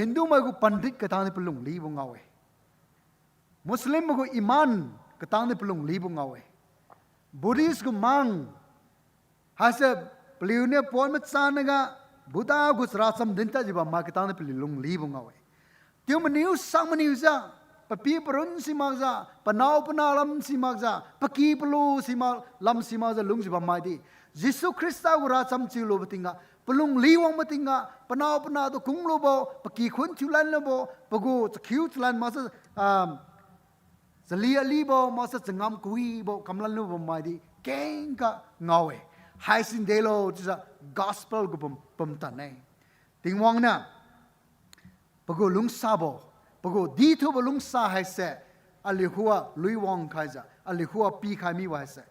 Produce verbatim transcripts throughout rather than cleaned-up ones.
Hindu mai gu pandit katang di palung libo ngao-e. Muslim mai gu imam katang di palung libo ngao-e. Buddhist gu monk haise paliuniu pon machanaga Buddha gu chara cham dintadjiu bammai katang di paliu lung libo ngao-e. Tiu maniu sang maniujiu, papi parun simakjiu, panao pana lam simakjiu, paky palu simak lam simakjiu lungjiu bammai di Jesu Khrista gu racham chiulubo tingga, palung liwangbo tingga, panao panatu kunglubo, paky khun thiulan lubo, pagu chakhiu chalan maksai, ah, chali alibo maksai changam kawibo kamlan lubo mai di kengkha ngao-e. Haisi delo chiujiu gospel gu pum, pumtan-e. Tingwang niu pagu lungsabo, pagu dithubo lungsa haise, aliu khuga luiwang khaijiu, aliu khuga pikhai mibo haise,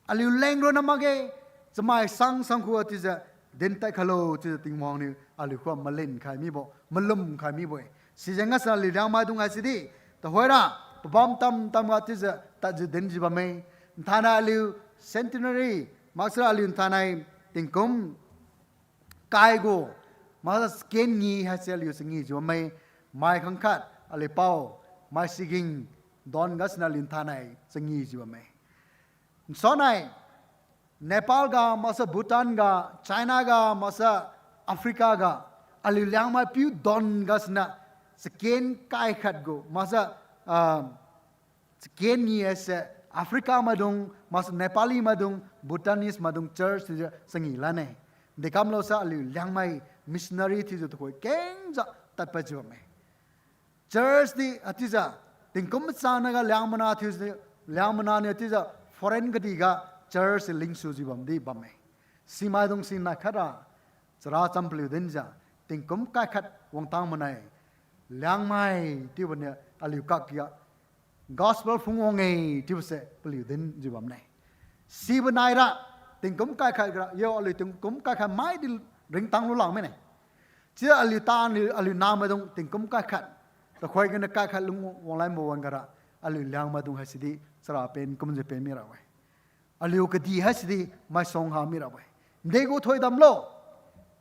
aliu leng ronna makge, chamai sang sang khuga chiujiu, dintad khailo chiujiu Tingwang niu aliu khuga malin khai mibo, malum khai mibo-e. Sijeng gasu aliu Liangmaidung haisi di, tuhoira, pabam tam tamga chiujiu tadjiu dinjiu bamme. Nthainai aliu centenary, maksai aliu nthainai tingkum kai gu, maksai chaken ngi haise aliu changijiu bamme, mai khangkhat aliu pao, mai siging don gasuniu aliu nthainai changijiu bamme. Nsuannai, Nepal ga, maksai Bhutan ga, China ga, maksai Africa ga, aliu Liangmai piu don gasuniu, chaken kai khat gu, maksai, ah, chaken ngi haise Africa maidung, maksai Nepali maidung, Bhutanese maidung church thiujiu changi lane. Dekamlo sai aliu Liangmai missionary thiujiu tuhoi kengjiu tadpadjiu bamme. Church di haichiujiu, tingkum machanaga Liangmai thiujiu, Liangmai niu chiujiu foreign kadihga church lingsujiu bamdi bamme. Simaidung si nai khat ra, chara cham paliu dinjiu, tingkum kai khat wangtang manai, Liangmai chiubo niu aliu kakga gospel phungwang-e chiubose paliu dinjiu bamne. Sibo naira, tingkum kai khat ra, yo aliu tingkum kai khat maidi ringtang lulak mine. Chiujiu aliu ta aliu, aliu namaidung tingkum kai khat, tuhoi ganiu kai khat lung wanglanbo wan-ga ra, aliu Liangmaidung haisi di chara pen kumjiu pen mirabo-e. Aliu kadih haisi di maisuang ha mirabo-e. Degu thoidamlo.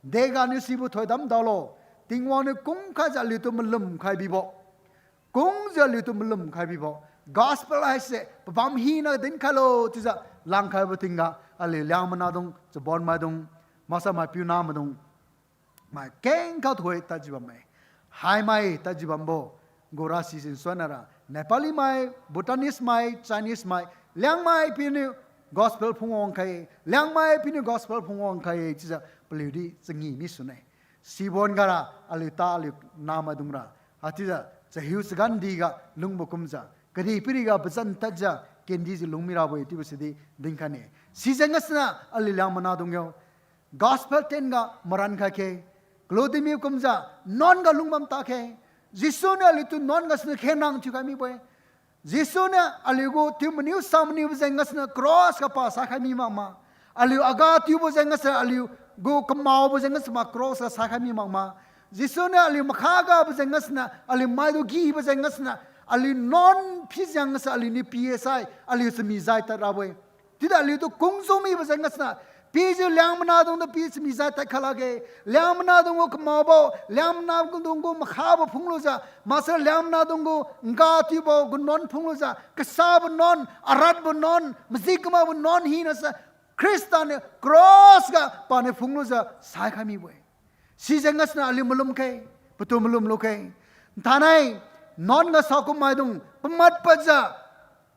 Deganiu sibo thoidam daolo. Tingwang niu kungkhaijiu aliutu malum khai bibo. Kungjiu aliutu malum khai bibo. Gospel haise pabam hina dinkhailo chiujiu langkhaibo tingga aliu Liangmai dung, chabonmaidung, maksai maipiu namaidung mai kengkha tuhoi tadjiu bamme. Haimai tadjiu bambo gu ra sisin suanra, Nepali mai, Bhutanese mai, Chinese mai, Liangmai piuniu gospel phungwang khai, Liangmai piuniu gospel phungwang khai chiujiu paliu di changi misune. Sibo wan-ga ra aliu ta aliu namaidung ra, haichiujiu chahiu chagan diga lungbo kumjiu, kadihpiriga pazan tadjiu, kendijiu lung mirabo-e chiubo si di dinkhaine. Sijeng gasuniu aliu Liangmai dung yo, gospel tenga maran khai khe, kalu dinmi kumjiu, nuan ga lungbam ta khe. Jesu niu aliutu nuan gasuniu khenrang thiukhai mibo-e. Jesu niu aliugu tiu maniu sang maniubo jeng gasuniu cross ga pa saikhai mi makma. Aliu aga tiubo jeng gasuniu aliugu kamaobo jeng gasuniu ma cross ga saikhai mi makma. Jesu niu aliu makha gabo jeng gasuniu, aliu maidu gibo jeng gasuniu, aliu nuan phijiang gasuniu aliuniu pi-e sai, aliu chami jai tad rabo-e. Chiudi aliutu kungjiu mibo jeng gasuniu, pijiu Liangmai dung tu pi chami jai tad kha lakge. Liangmai dung gu kamaobo, Liangmai dung gu makhabo phunglujiu, maksai Liangmai dung gu ngga tiubo gu nuan phunglujiu, kasabo nuan, aratbo nuan, majik kamakbo nuan hinase, Khrista niu cross ga paniu phunglujiu saikhai mibo-e. Sijeng gasuniu aliu malum khe, patu malum lukhe. Nthainai, nuan ga saokum maidung pamat padjiu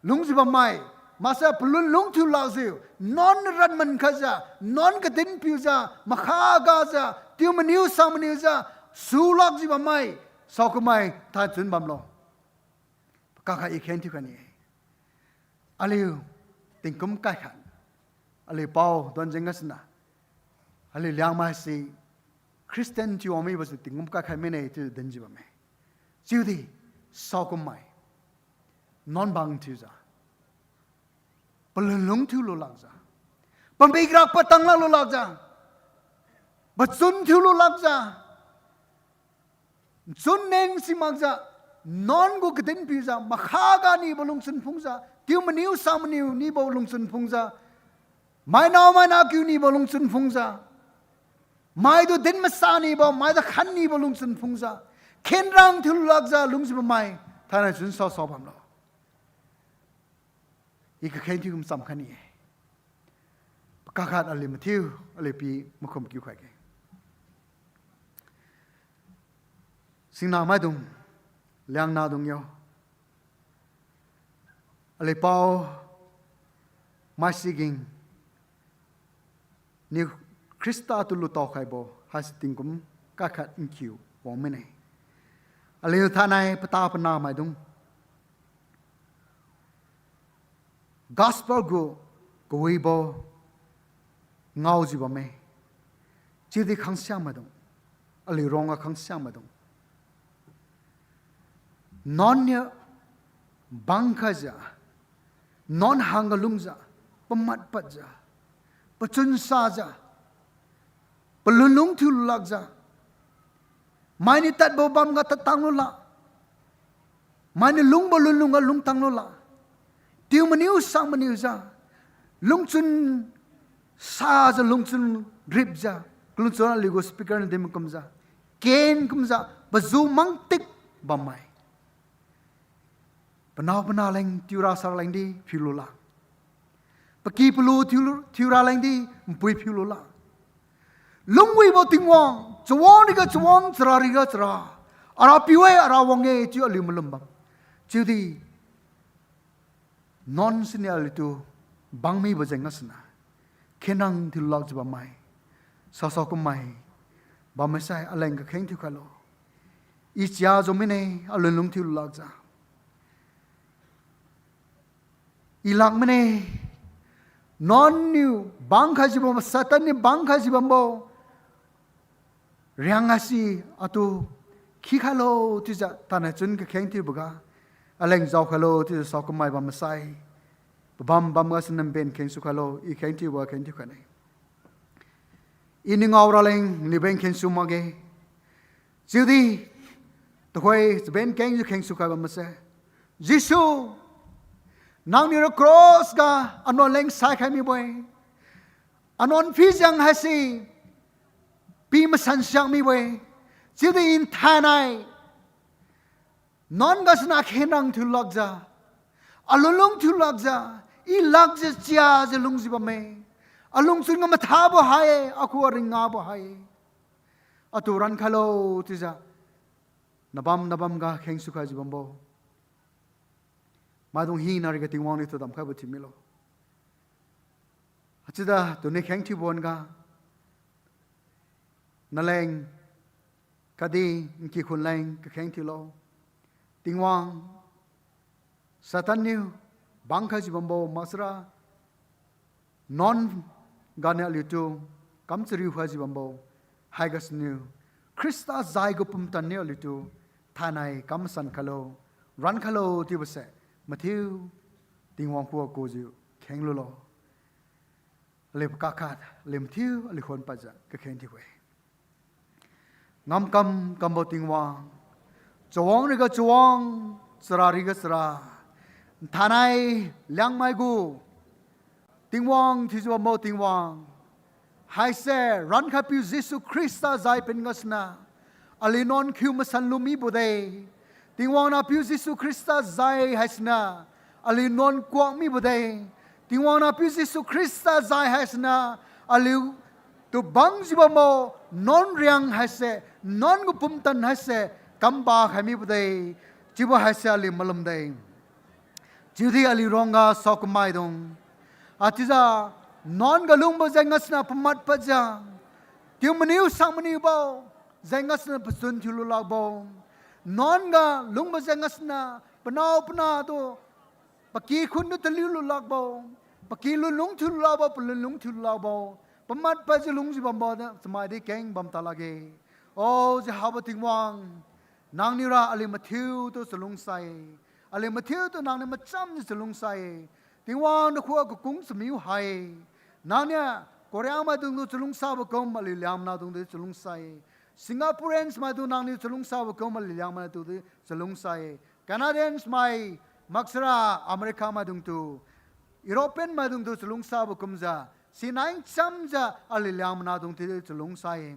lungjiu bammai, maksai palun lungthiu lakjiu, nuan radman khatjiu, nuan kadin piujiu, makha gajiu, tiu maniu sang maniujiu sulakjiu bammai, saokum mai thainchun bamlo. Pakakha i khen thiu khaine. Aliu tingkum kai khat, aliu pao don jeng gasuniu, aliu Liangmai si Christian thiu wang mibose tingkum kai khat mine chiu dinjiu bamme. Chiudi saokum mai nuan bang thiujiu, palun lungthiu lulakjiu, pamikrak patang lak lulakjiu, pachun thiu lulakjiu, chun neng simakjiu, nuan gu kadin piujiu, makha ganibo lungchun phungjiu, tiu maniu sang maniu nibo lungchun phungjiu, mainao maina kiu nibo lungchun phungjiu, maitu din masa nibo, maitu khan nibo lungchun phungjiu, Khenrang thiu lakjiu lungjiu bammai, thainai chun sao sao bamlo. I kakheng thiu kum cham khai ni-e. Pakakhat aliu mathiu, aliu pi makhum kiu khaige. Singna maidung, Liangna dung yo. Aliu pao, Maisiging, niu Khrista tu lutao khaibo, haise tingkum kakhat nkiu wang mine. Aliu thainai pata pana maidung. Gospel gu kawibo ngaojiu bamme. Chiudi khangsiang maidung. Aliu rongga khangsiang maidung. Nuan niu bangkhaijiu, nuan hangga lungjiu, pamat padjiu, pachun sajiu, palunlung thiu lakjiu, mainiu tadbo bamga tadtang lula, mainiu lungbo lunlungga lungtang lula, tiu maniu sang maniujiu, lungchun sajiu lungchun ripjiu, kalungchun aliu gu speaker niu dinbo kumjiu, ken kumjiu, pazu mangtik bammai. Panao pana leng tiura sar lengdi phiu lula. Paky palu thiu, thiura lengdi npui phiu lula. Lungwibo Tingwang, chawang riga chawang, chara riga chara. Arapiu-e, ara wang-e chiu aliu malum bam. Chiudi nuan siniu aliutu bangmibo jeng gasuniu, khenrang thiu lakjiu bammai, saosao kummai, bammaisai aleng kakheng thiukhailo. I chia jo mine, alunlung thiu lakjiu, I lak mine, nuan niu bangkhaijiu bambo, Satan niu bangkhaijiu bambo riang haise atu khikhailo chiujiu thainai chun kakheng thiuboga, aleng jaokhailo chiujiu saokummai bammaisai, pabam bamga siniu nben kheng sukhailo, I kheng thiuboga kheng thiukhaine. I ningao raleng liubeng kheng su makge. Chiudi, tuhoi chaben kengjiu kheng sukhai bammaise, Jesu, nangniu ra cross ga anuan leng saikhai mibo-e. Anuan phijiang haise pi masan siak mibo-e. Chiudi nthainai nuan gasuniu khenrang thiu lakjiu, alunlung thiu lakjiu, I lakjiu chiajiu lungjiu bamme. Alungchun ga mathabo hai-e, akhu aringabo hai-e. Atu rankhailo chiujiu, nabam nabamga kheng sukhaijiu bambo maidung hina riga Tingwang niu tu damkhaibo thiumilo. Haichiuda tuni kheng thiubo wan-ga, naleng khatdi nkikhun leng kakheng thiulo. Tingwang, Satan niu bangkhaijiu bambo maksara, nuan ganiu aliutu kam chariu khaijiu bambo, haigasuniu Khrista jaigu pumtan niu aliutu thainai kam masan khailo, rankhailo chiubose mathiu Tingwang khuga kujiu kheng lulo. Aliu pakak khat, aliu mathiu, aliu khon padjiu kakheng thiu-e. Ngamkam kambo Tingwang, chawang riga chawang, chara riga chara, nthainai Liangmai gu Tingwang thiujiu bambo Tingwang, haise rankhaipiu Jesu Khrista jai pen gasuniu aliu nuan khiu masan lu mibo de. Tingwang nahpiu Jesu Khrista jai haisiniu aliu nuan kuak mibo de. Tingwang nahpiu Jesu Khrista jai haisiniu aliutu bangjiu bambo nuan riang haise, nuan gu pumtan haise kam ba khai mibo de. Chiubo haise aliu malum de. Chiudi aliu rongga saokum maidung, haichiujiu nuan ga lungbo jeng gasuniu pamat padjiu, tiu maniu sang maniubo jeng gasuniu pachun thiulu lakbo, nuan ga lungbo jeng gasuniu panao panahtu, paky khuntu taliulu lakbo, paky lunlung thiulu lakbo, palunlung thiulu lakbo, pamat padjiu lungjiu bambo chamai di keng bam ta lakge. O, Jehovah Tingwang, nangniura aliu mathiutu chalungsa-e. Aliu mathiutu nangniu machamjiu chalungsa-e. Tingwang, nakhuga kakung chamiu hai-e. Nangniu Korea maidungtu chalungsabo kum aliu Liangmai nahdungtu chalungsa-e. Singaporeans maidung nangniu chalungsabo kum aliu Liangmai nahdungtu chalungsa-e. Canadians mai, maksara America maidungtu, European maidungtu chalungsabo kumjiu, sinai chamjiu aliu Liangmai nahdungtu chalungsa-e.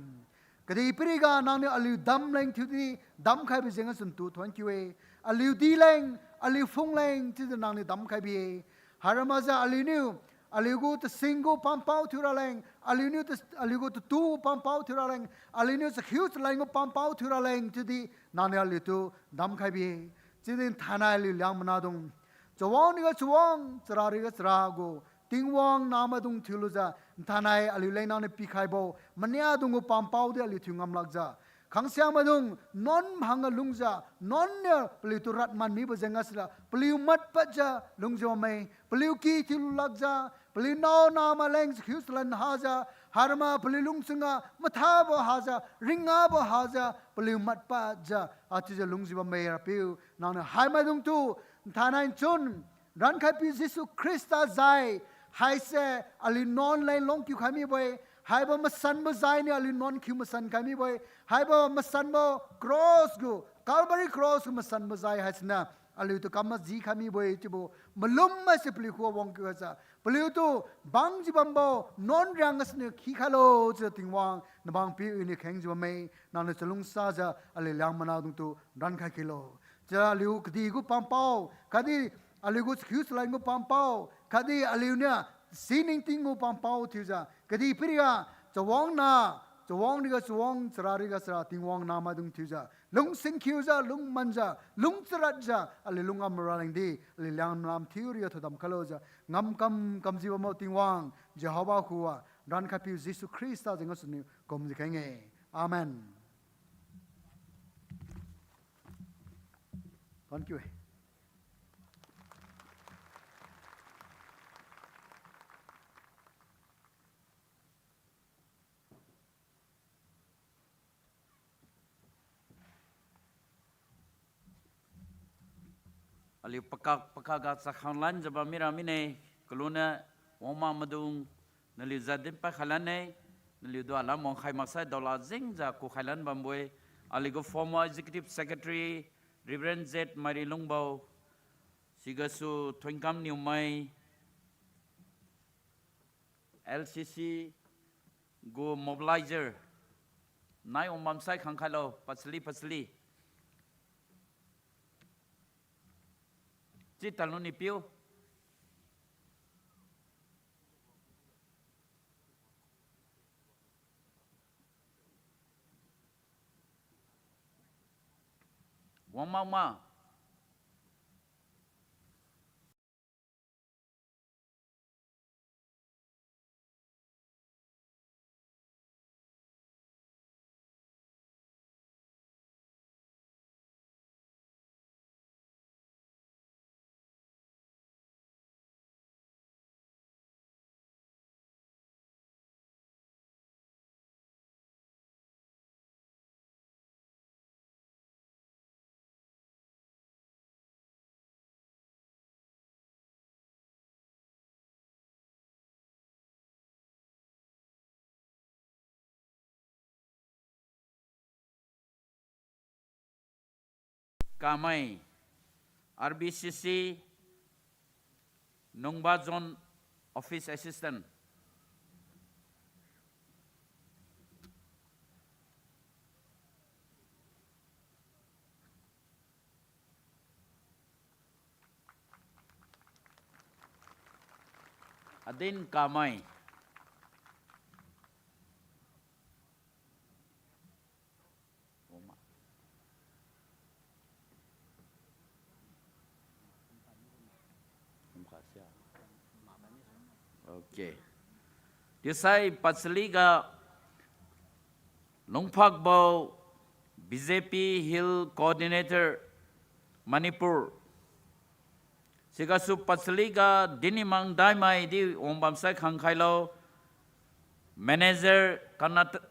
Kadihpiriga nangniu aliu damleng thiudi damkhaibo jeng gasu ntu thuon kiu-e. Aliu dileng, aliu phungleng chiujiu nangniu damkhai bi-e. Haira makjiu aliuniu, aliugu tasinggu pampao thiuraleng, aliuniu tas-, aliugu tatugu pampao thiuraleng, aliuniu chakhiu chalaingu pampao thiuraleng chiudi nangniu aliutu damkhai bi-e. Chiudi nthainai aliu Liangmai nahdung, chawang riga chawang, chara riga chara gu, Tingwang nahmaidung thiulujiu, nthainai aliuleng nangniu pikhaibo, maniadung gu pampao di aliu thiu ngamlakjiu, khangsiamaidung nuan hangga lungjiu, nuan niu paliutu radman mibo jeng gasila paliu madpadjiu lungjiu bamme, paliu ky thiulu lakjiu, paliu nao nahmaileng chakhiu chalan hajiu, haira ma paliu lungchunga mathabo hajiu, ringabo hajiu, paliu madpadjiu, achiujiu lungjiu bamme Rapiu, nangniu haimaidungtu, nthainai nchun, Rankhaipiu Jesu Khrista jai, haise aliu nuan leng lungkiu khai mibo-e, haibo masanbo jai niu aliu nuan khiu masan khai mibo-e, haibo masanbo cross gu, Calvary cross gu masanbo jai haisiniu aliutu kam maji khai mibo-e chiubo malum haise paliu khuga wangkiu khaijiu, paliutu bangjiu bambo nuan riang gasuniu khikhailo chiujiu Tingwang nabangpiu iniu khengjiu bamme, nangniu chalungsajiu aliu Liangmai nahdungtu rankhai khilo. Chiujiu aliu kadihgu pampao, khatdi aliugu chakhiu chalan gu pampao, khatdi aliuniu siningting gu pampao thiujiu, kadihpiriga chawang nah, chawang riga chawang, chara riga chara Tingwang nahmaidung thiujiu, lungsingkhiujiu, lungmanjiu, lungcharatjiu, aliu lungam ralengdi, aliu Liangmai nam thiu riga thoidam khailojiu, ngamkam kamjiu bambo Tingwang, Jehovah khuga, Rankhaipiu Jesu Khrista jeng gasuniu kumjiu kheng-e. Amen. Thuon kiu-e. Aliu pakak pakak ga chakhang lanjiu bam mira mine, kaluniu wangmak maidung, naliu jat din pad khai lan-e, naliutu alam wangkhai maksai daola jengjiu kukhai lan bambo-e, aliugu former Executive Secretary, Reverend Z Mairi Lungbo, sigasu Thoinkam Niumai, L C C gu mobilizer, nai wangbam sai khangkhailo, pasali, pasali. Chi tanlu nipiu. Wangmak ma. Kamai, R B C C, Nungba Zone Office Assistant. Adin Kamai. Okay. Chiusai pasali ga Lungphakbo, B J P Hill Coordinator, Manipur. Sigasu pasali ga Dinimang Daimai di wangbam sai khangkhailo, Manager Karnat-,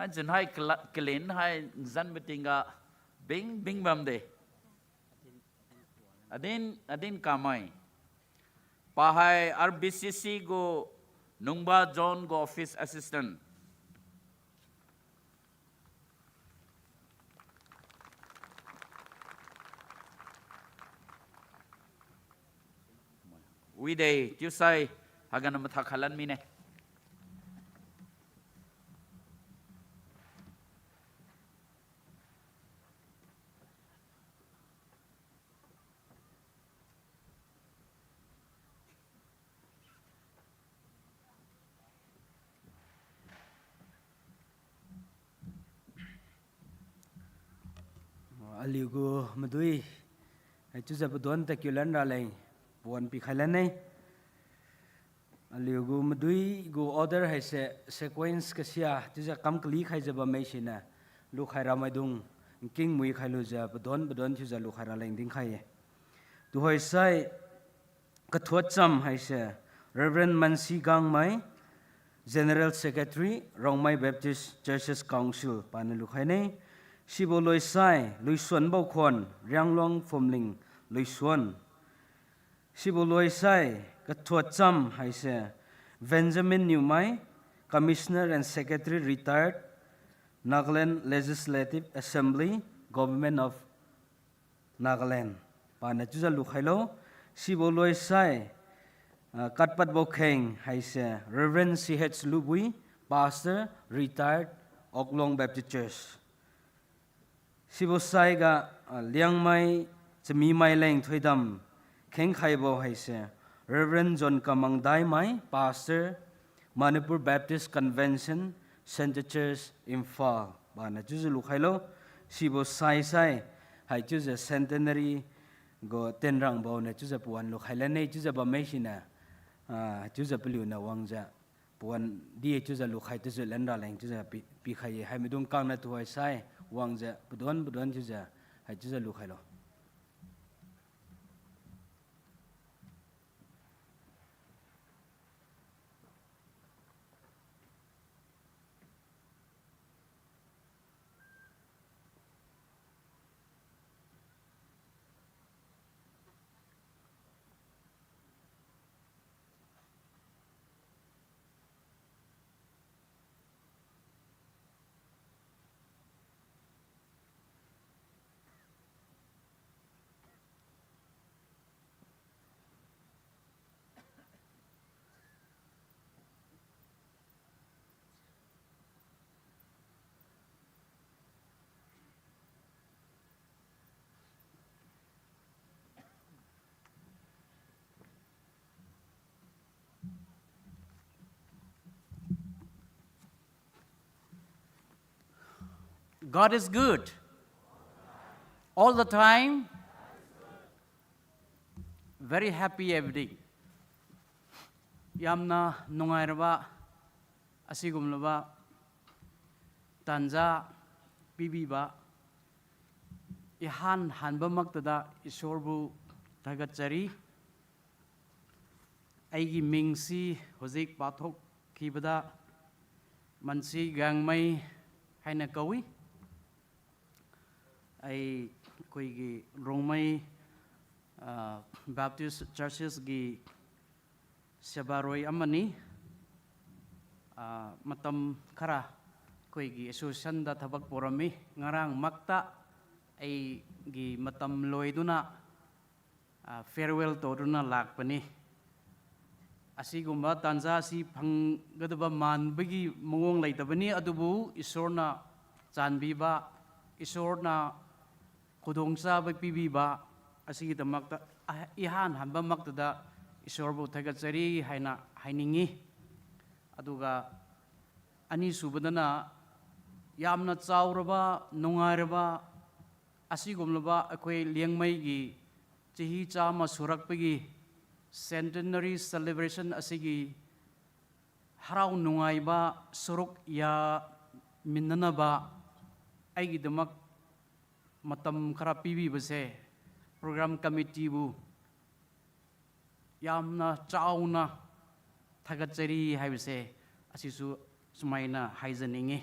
Anjun hai kala-, kalen hai nzanbo tingga bing bing bamde. Adin, adin kamai. Pa hai R B C C gu Nungba Zone gu office assistant. Wide, chiusai, haiga na matha khalan mine. Aliu gu madui, haichiujiu padon tadkiu lan raleng, pawan pikhai lanne. Aliu gu madui gu order haise sequence kasia, chiujiu kam kali khaijiu bamme siniu, lukhai ramaidung, nkingmui khailujiu padon padon thiujiu lukhai raleng dinkhai-e. Tuhoisai, kathuat cham haise, Reverend Mansi Gangmai, General Secretary, Rongmei Baptist Churches Council, paniu lukhaine. Sibo loisai, Luisuanbo Khon, Rianglong Phumling, Luisuan. Sibo loisai, kathuat cham haise, Benjamin Niumai, Commissioner and Secretary, Retired, Nagaland Legislative Assembly, Government of Nagaland. Paniu chiujiu lukhailo. Sibo loisai, ah, katpadbo kheng haise Reverend C H Lubui, Pastor, Retired, Oklong Baptist Church. Sibo saiga, ah, Liangmai Chamimai leng thoidam khengkhaibo haise Reverend John Kamang Daimai, Pastor, Manipur Baptist Convention, Centre Church, Imphal. Paniu chiujiu lukhailo. Sibo saisai, haichiujiu centenary gu tenrangbo niu chiujiu pawan lukhai lanne chiujiu bamme siniu, ah, chiujiu paliuniu wangjiu pawan di chiujiu lukhai taju lan raleng chiujiu pi, pikhai-e. Haimaidung kangna tuhoisai wangjiu padon padon chiujiu haichiujiu lukhailo. God is good. All the time. Very happy evening. Yamna nungairaba, asigumlaba tanja pibiba, ihan hanba maktada Ishwarbu thagatchari. Aigi mingsi hojik pathok khibada Mansi Gangmai haina kawi. Ai, khuigi Rongmei, ah, Baptist Churches gi sebaroi amani, ah, matam khara khuigi association da thabak porami ngarang makta aigi matam loiduna, ah, farewell toduna lakpani. Asigumba tanja si phanggadaba manbagi mawang leidabani adubu Ishwarna chanbiba, Ishwarna khudong chaba pibiba, asidamakta, ah, ihan hanba maktada Ishwarbu thagatchari haina hainingi. Aduga anisubadana yamna chaoraba, nungairaba, asigumlaba akhoi Liangmai gi chahi chama surakpagi centenary celebration asigi harao nungaiba saruk ya minnanaba aigidamak matam khara pibibase program committee bu yamna chaona thagatchari haibose asisu sumaina haijaninge.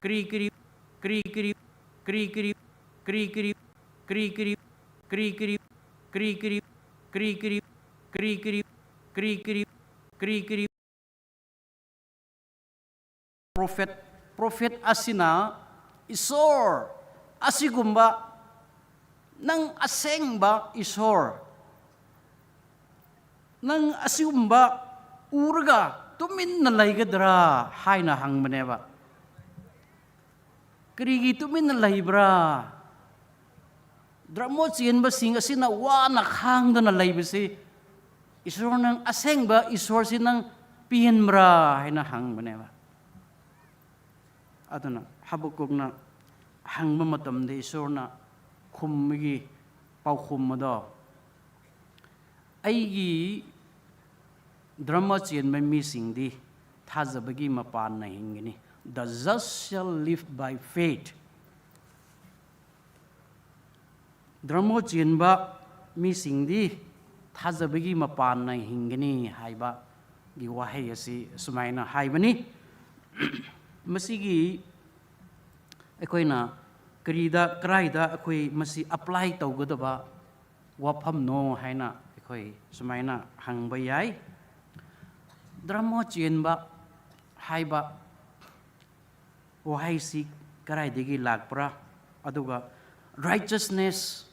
Kri kri, kri kri, kri kri, kri kri, kri kri, kri kri, kri kri, kri kri, kri kri, kri kri, kri kri. Prophet, prophet asina, Isor, asigumba, nang asengba Isor, nang asigumba uraga tuminna laigadra, haina hangmaneba. Karigi tuminna laibra? Dramo chienba sing asina wana khangdana laibase, Isor nang asengba Isor si nang pienbra haina hangmaneba. Aduna Habakukna hangba matamdi Isorna khumgi paokhum mado. Aigi dramo chienba misingdi thajabagi mapanna hinggani. The just shall live by faith. Dramo chienba misingdi thajabagi mapanna hinggani haiba gi wahei asi sumaina haibani. Masigi aikhoina karida karaida aikhui masi apply taugadaba waphamno haina aikhoi sumaina hangba yai. Dramo chienba haiba wahaisi karaidagi lakpra, aduga righteousness,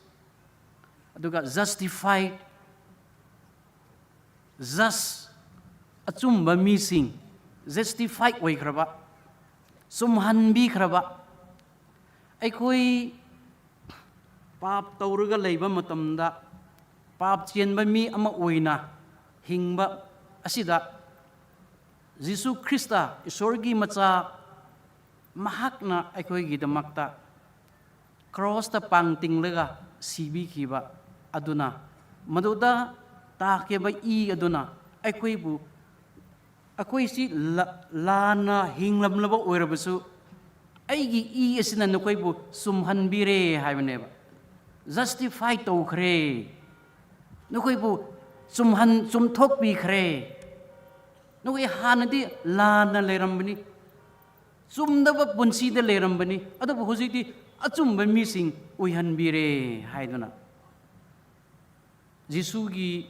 aduga justified, just, achumba mising, justified oikhraba, chumhanbikhraba, aikhoi paap taoraga leiba matamda, paap chienba mi ama oina hingba asida, Jesu Khrista, Isorgi macha, mahakna aikhoigi damakta cross ta pangtinglaga sibikhiba aduna, maduda takeba i aduna aikhoibu, aikhoi si la-, lana hinglamlaba oirabasu, aigi i asina nakhoibu chumhanbire haibaneba. Justify taukhre. Nakhoibu chumhan, chumthokpikhre. Nakhoi hanadi lana leirambani, chumdaba punsida leirambani, adubo hujikdi achumba mising oihanbire haiduna Jesugi,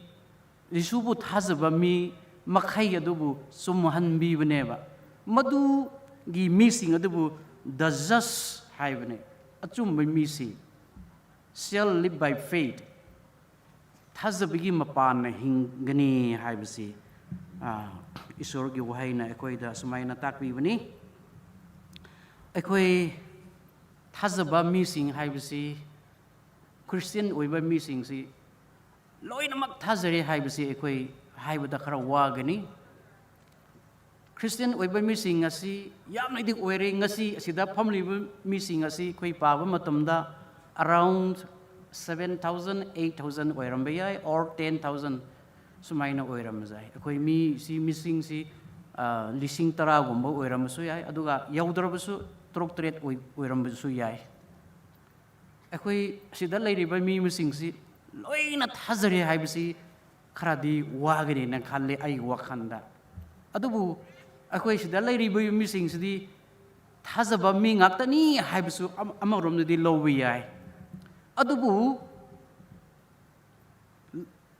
Jesubu thajaba mi makhai adubu chumhanbibaneba. Madugi mising adubu the just haibane, achumba mising, shall live by faith. Thajabagi mapanna hinggani haibose, ah, Isorgi wahaina aikhoida sumaina takpibani. Aikhoi thajaba mising haibose, Christian oiba misingse, loinamak thajare haibose aikhoi haiboda khara wagani. Christian oiba mising asi yamnadi oire, ngasi asida phamlibo mising asi khoi pabo matamda around seven thousand, eight thousand oiramba yai, or ten thousand sumaina oiramjai. Aikhoi mi si misingse, ah, lising tara gumbo oiramsu yai, aduga yaodrabasu taruk taret oi, oiramsu yai. Aikhoi sida leiriba mi masingse loina thajare haibose kharadi wagani na khalle ai wakhanda. Adubu aikhoi sida leiriba misingse di thajaba mi ngaktani haibosu am-, amaromnadi laobi yai. Adubu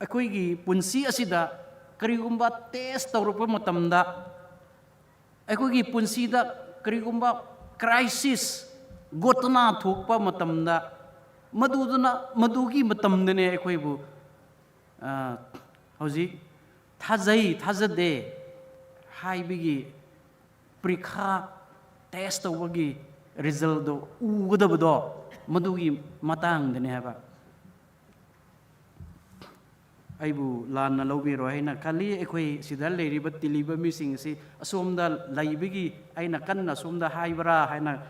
aikhoigi punsi asida karigumba test taorukba matamda, aikhoigi punsida karigumba crisis, gotna thukpa matamda, maduduna, madugi matamdane aikhoibu, ah, hujik thajai thajade haibagi parikha, test taobagi result tu ugadabado, madugi matangdane haiba. Aibu lanna laobiro haina khalle aikhoi sida leiriba tiliba misingse asomda leibagi aina kanna asomda haibora haina,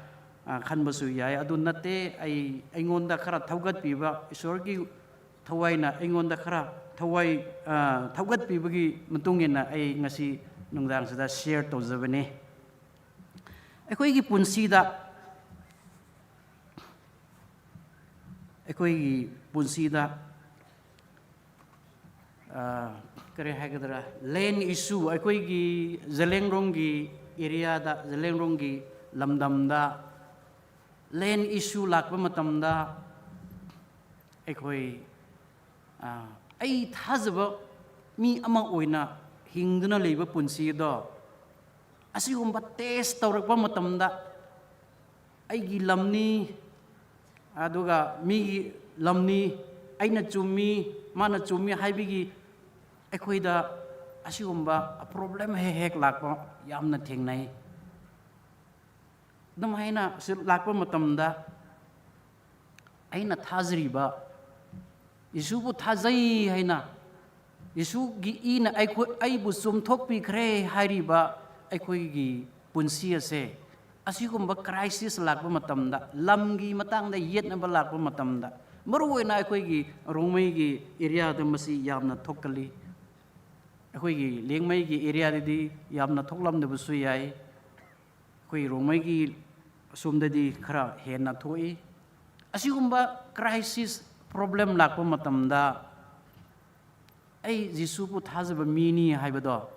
ah, khanbasu yai. Adu nate ai, aingonda khara thaogatpiba, Isorgi thawaina aingonda khara thawai, ah, thaogatpibagi matunginna ai ngasi nungdang sida share taojabane. Aikhoigi punsida, aikhoigi punsida, ah, kari haigadra, land issue, aikhoigi Zeliangronggi area da, Zeliangronggi lamdamda, land issue lakba matamda, ꯑꯩꯈꯣꯏ, ꯑ, ꯑꯩ ꯊꯥꯖꯕ ꯃꯤ ꯑꯃ ꯑꯣꯏꯅ ꯍꯤꯡꯗꯨꯅ ꯂꯩꯕ ꯄꯨꯟꯁꯤ ꯑꯗꯣ, ꯑꯁꯤꯒꯨꯝꯕ test ꯇꯧꯔꯛꯄ ꯃꯇꯝꯗ, ꯑꯩꯒꯤ ꯂꯝꯅꯤ, ꯑꯗꯨꯒ ꯃꯤꯒꯤ ꯂꯝꯅꯤ, ꯑꯩꯅ ꯆꯨꯝꯃꯤ, ꯃꯥꯅ ꯆꯨꯝꯃꯤ ꯍꯥꯏꯕꯒꯤ ꯑꯩꯈꯣꯏꯗ ꯑꯁꯤꯒꯨꯝꯕ problem ꯍꯦꯛ ꯍꯦꯛ ꯂꯥꯛꯄ ꯌꯥꯝꯅ ꯊꯦꯡꯅꯩ꯫ ꯑꯗꯨꯝ ꯍꯥꯏꯅ ꯁꯤ ꯂꯥꯛꯄ ꯃꯇꯝꯗ, ꯑꯩꯅ ꯊꯥꯖꯔꯤꯕ, ꯌꯦꯁꯨꯕꯨ ꯊꯥꯖꯩ ꯍꯥꯏꯅ, ꯌꯦꯁꯨꯒꯤ ꯏꯅ ꯑꯩꯈꯣꯏ, ꯑꯩꯕꯨ ꯆꯨꯝꯊꯣꯛꯄꯤꯈ꯭ꯔꯦ ꯍꯥꯏꯔꯤꯕ ꯑꯩꯈꯣꯏꯒꯤ ꯄꯨꯟꯁꯤ ꯑꯁꯦ, ꯑꯁꯤꯒꯨꯝꯕ crisis ꯂꯥꯛꯄ ꯃꯇꯝꯗ, ꯂꯝꯒꯤ ꯃꯇꯥꯡꯗ ꯌꯦꯠꯅꯕ ꯂꯥꯛꯄ ꯃꯇꯝꯗ, ꯃꯔꯨꯑꯣꯏꯅ ꯑꯩꯈꯣꯏꯒꯤ ꯔꯣꯡꯃꯩꯒꯤ areaꯗ ꯃꯁꯤ ꯌꯥꯝꯅ ꯊꯣꯛꯀꯜꯂꯤ꯫ ꯑꯩꯈꯣꯏꯒꯤ ꯂꯦꯡꯃꯩꯒꯤ areaꯗꯗꯤ ꯌꯥꯝꯅ ꯊꯣꯛꯂꯝꯗꯕꯁꯨ ꯌꯥꯏ꯫ ꯑꯩꯈꯣꯏ ꯔꯣꯡꯃꯩꯒꯤ ꯑꯁꯣꯝꯗꯗꯤ ꯈꯔ ꯍꯦꯟꯅ ꯊꯣꯛꯏ꯫ ꯑꯁꯤꯒꯨꯝꯕ crisis, problem ꯂꯥꯛꯄ ꯃꯇꯝꯗ, ꯑꯩ ꯖꯤꯁꯨꯕꯨ ꯊꯥꯖꯕ ꯃꯤꯅꯤ ꯍꯥꯏꯕꯗꯣ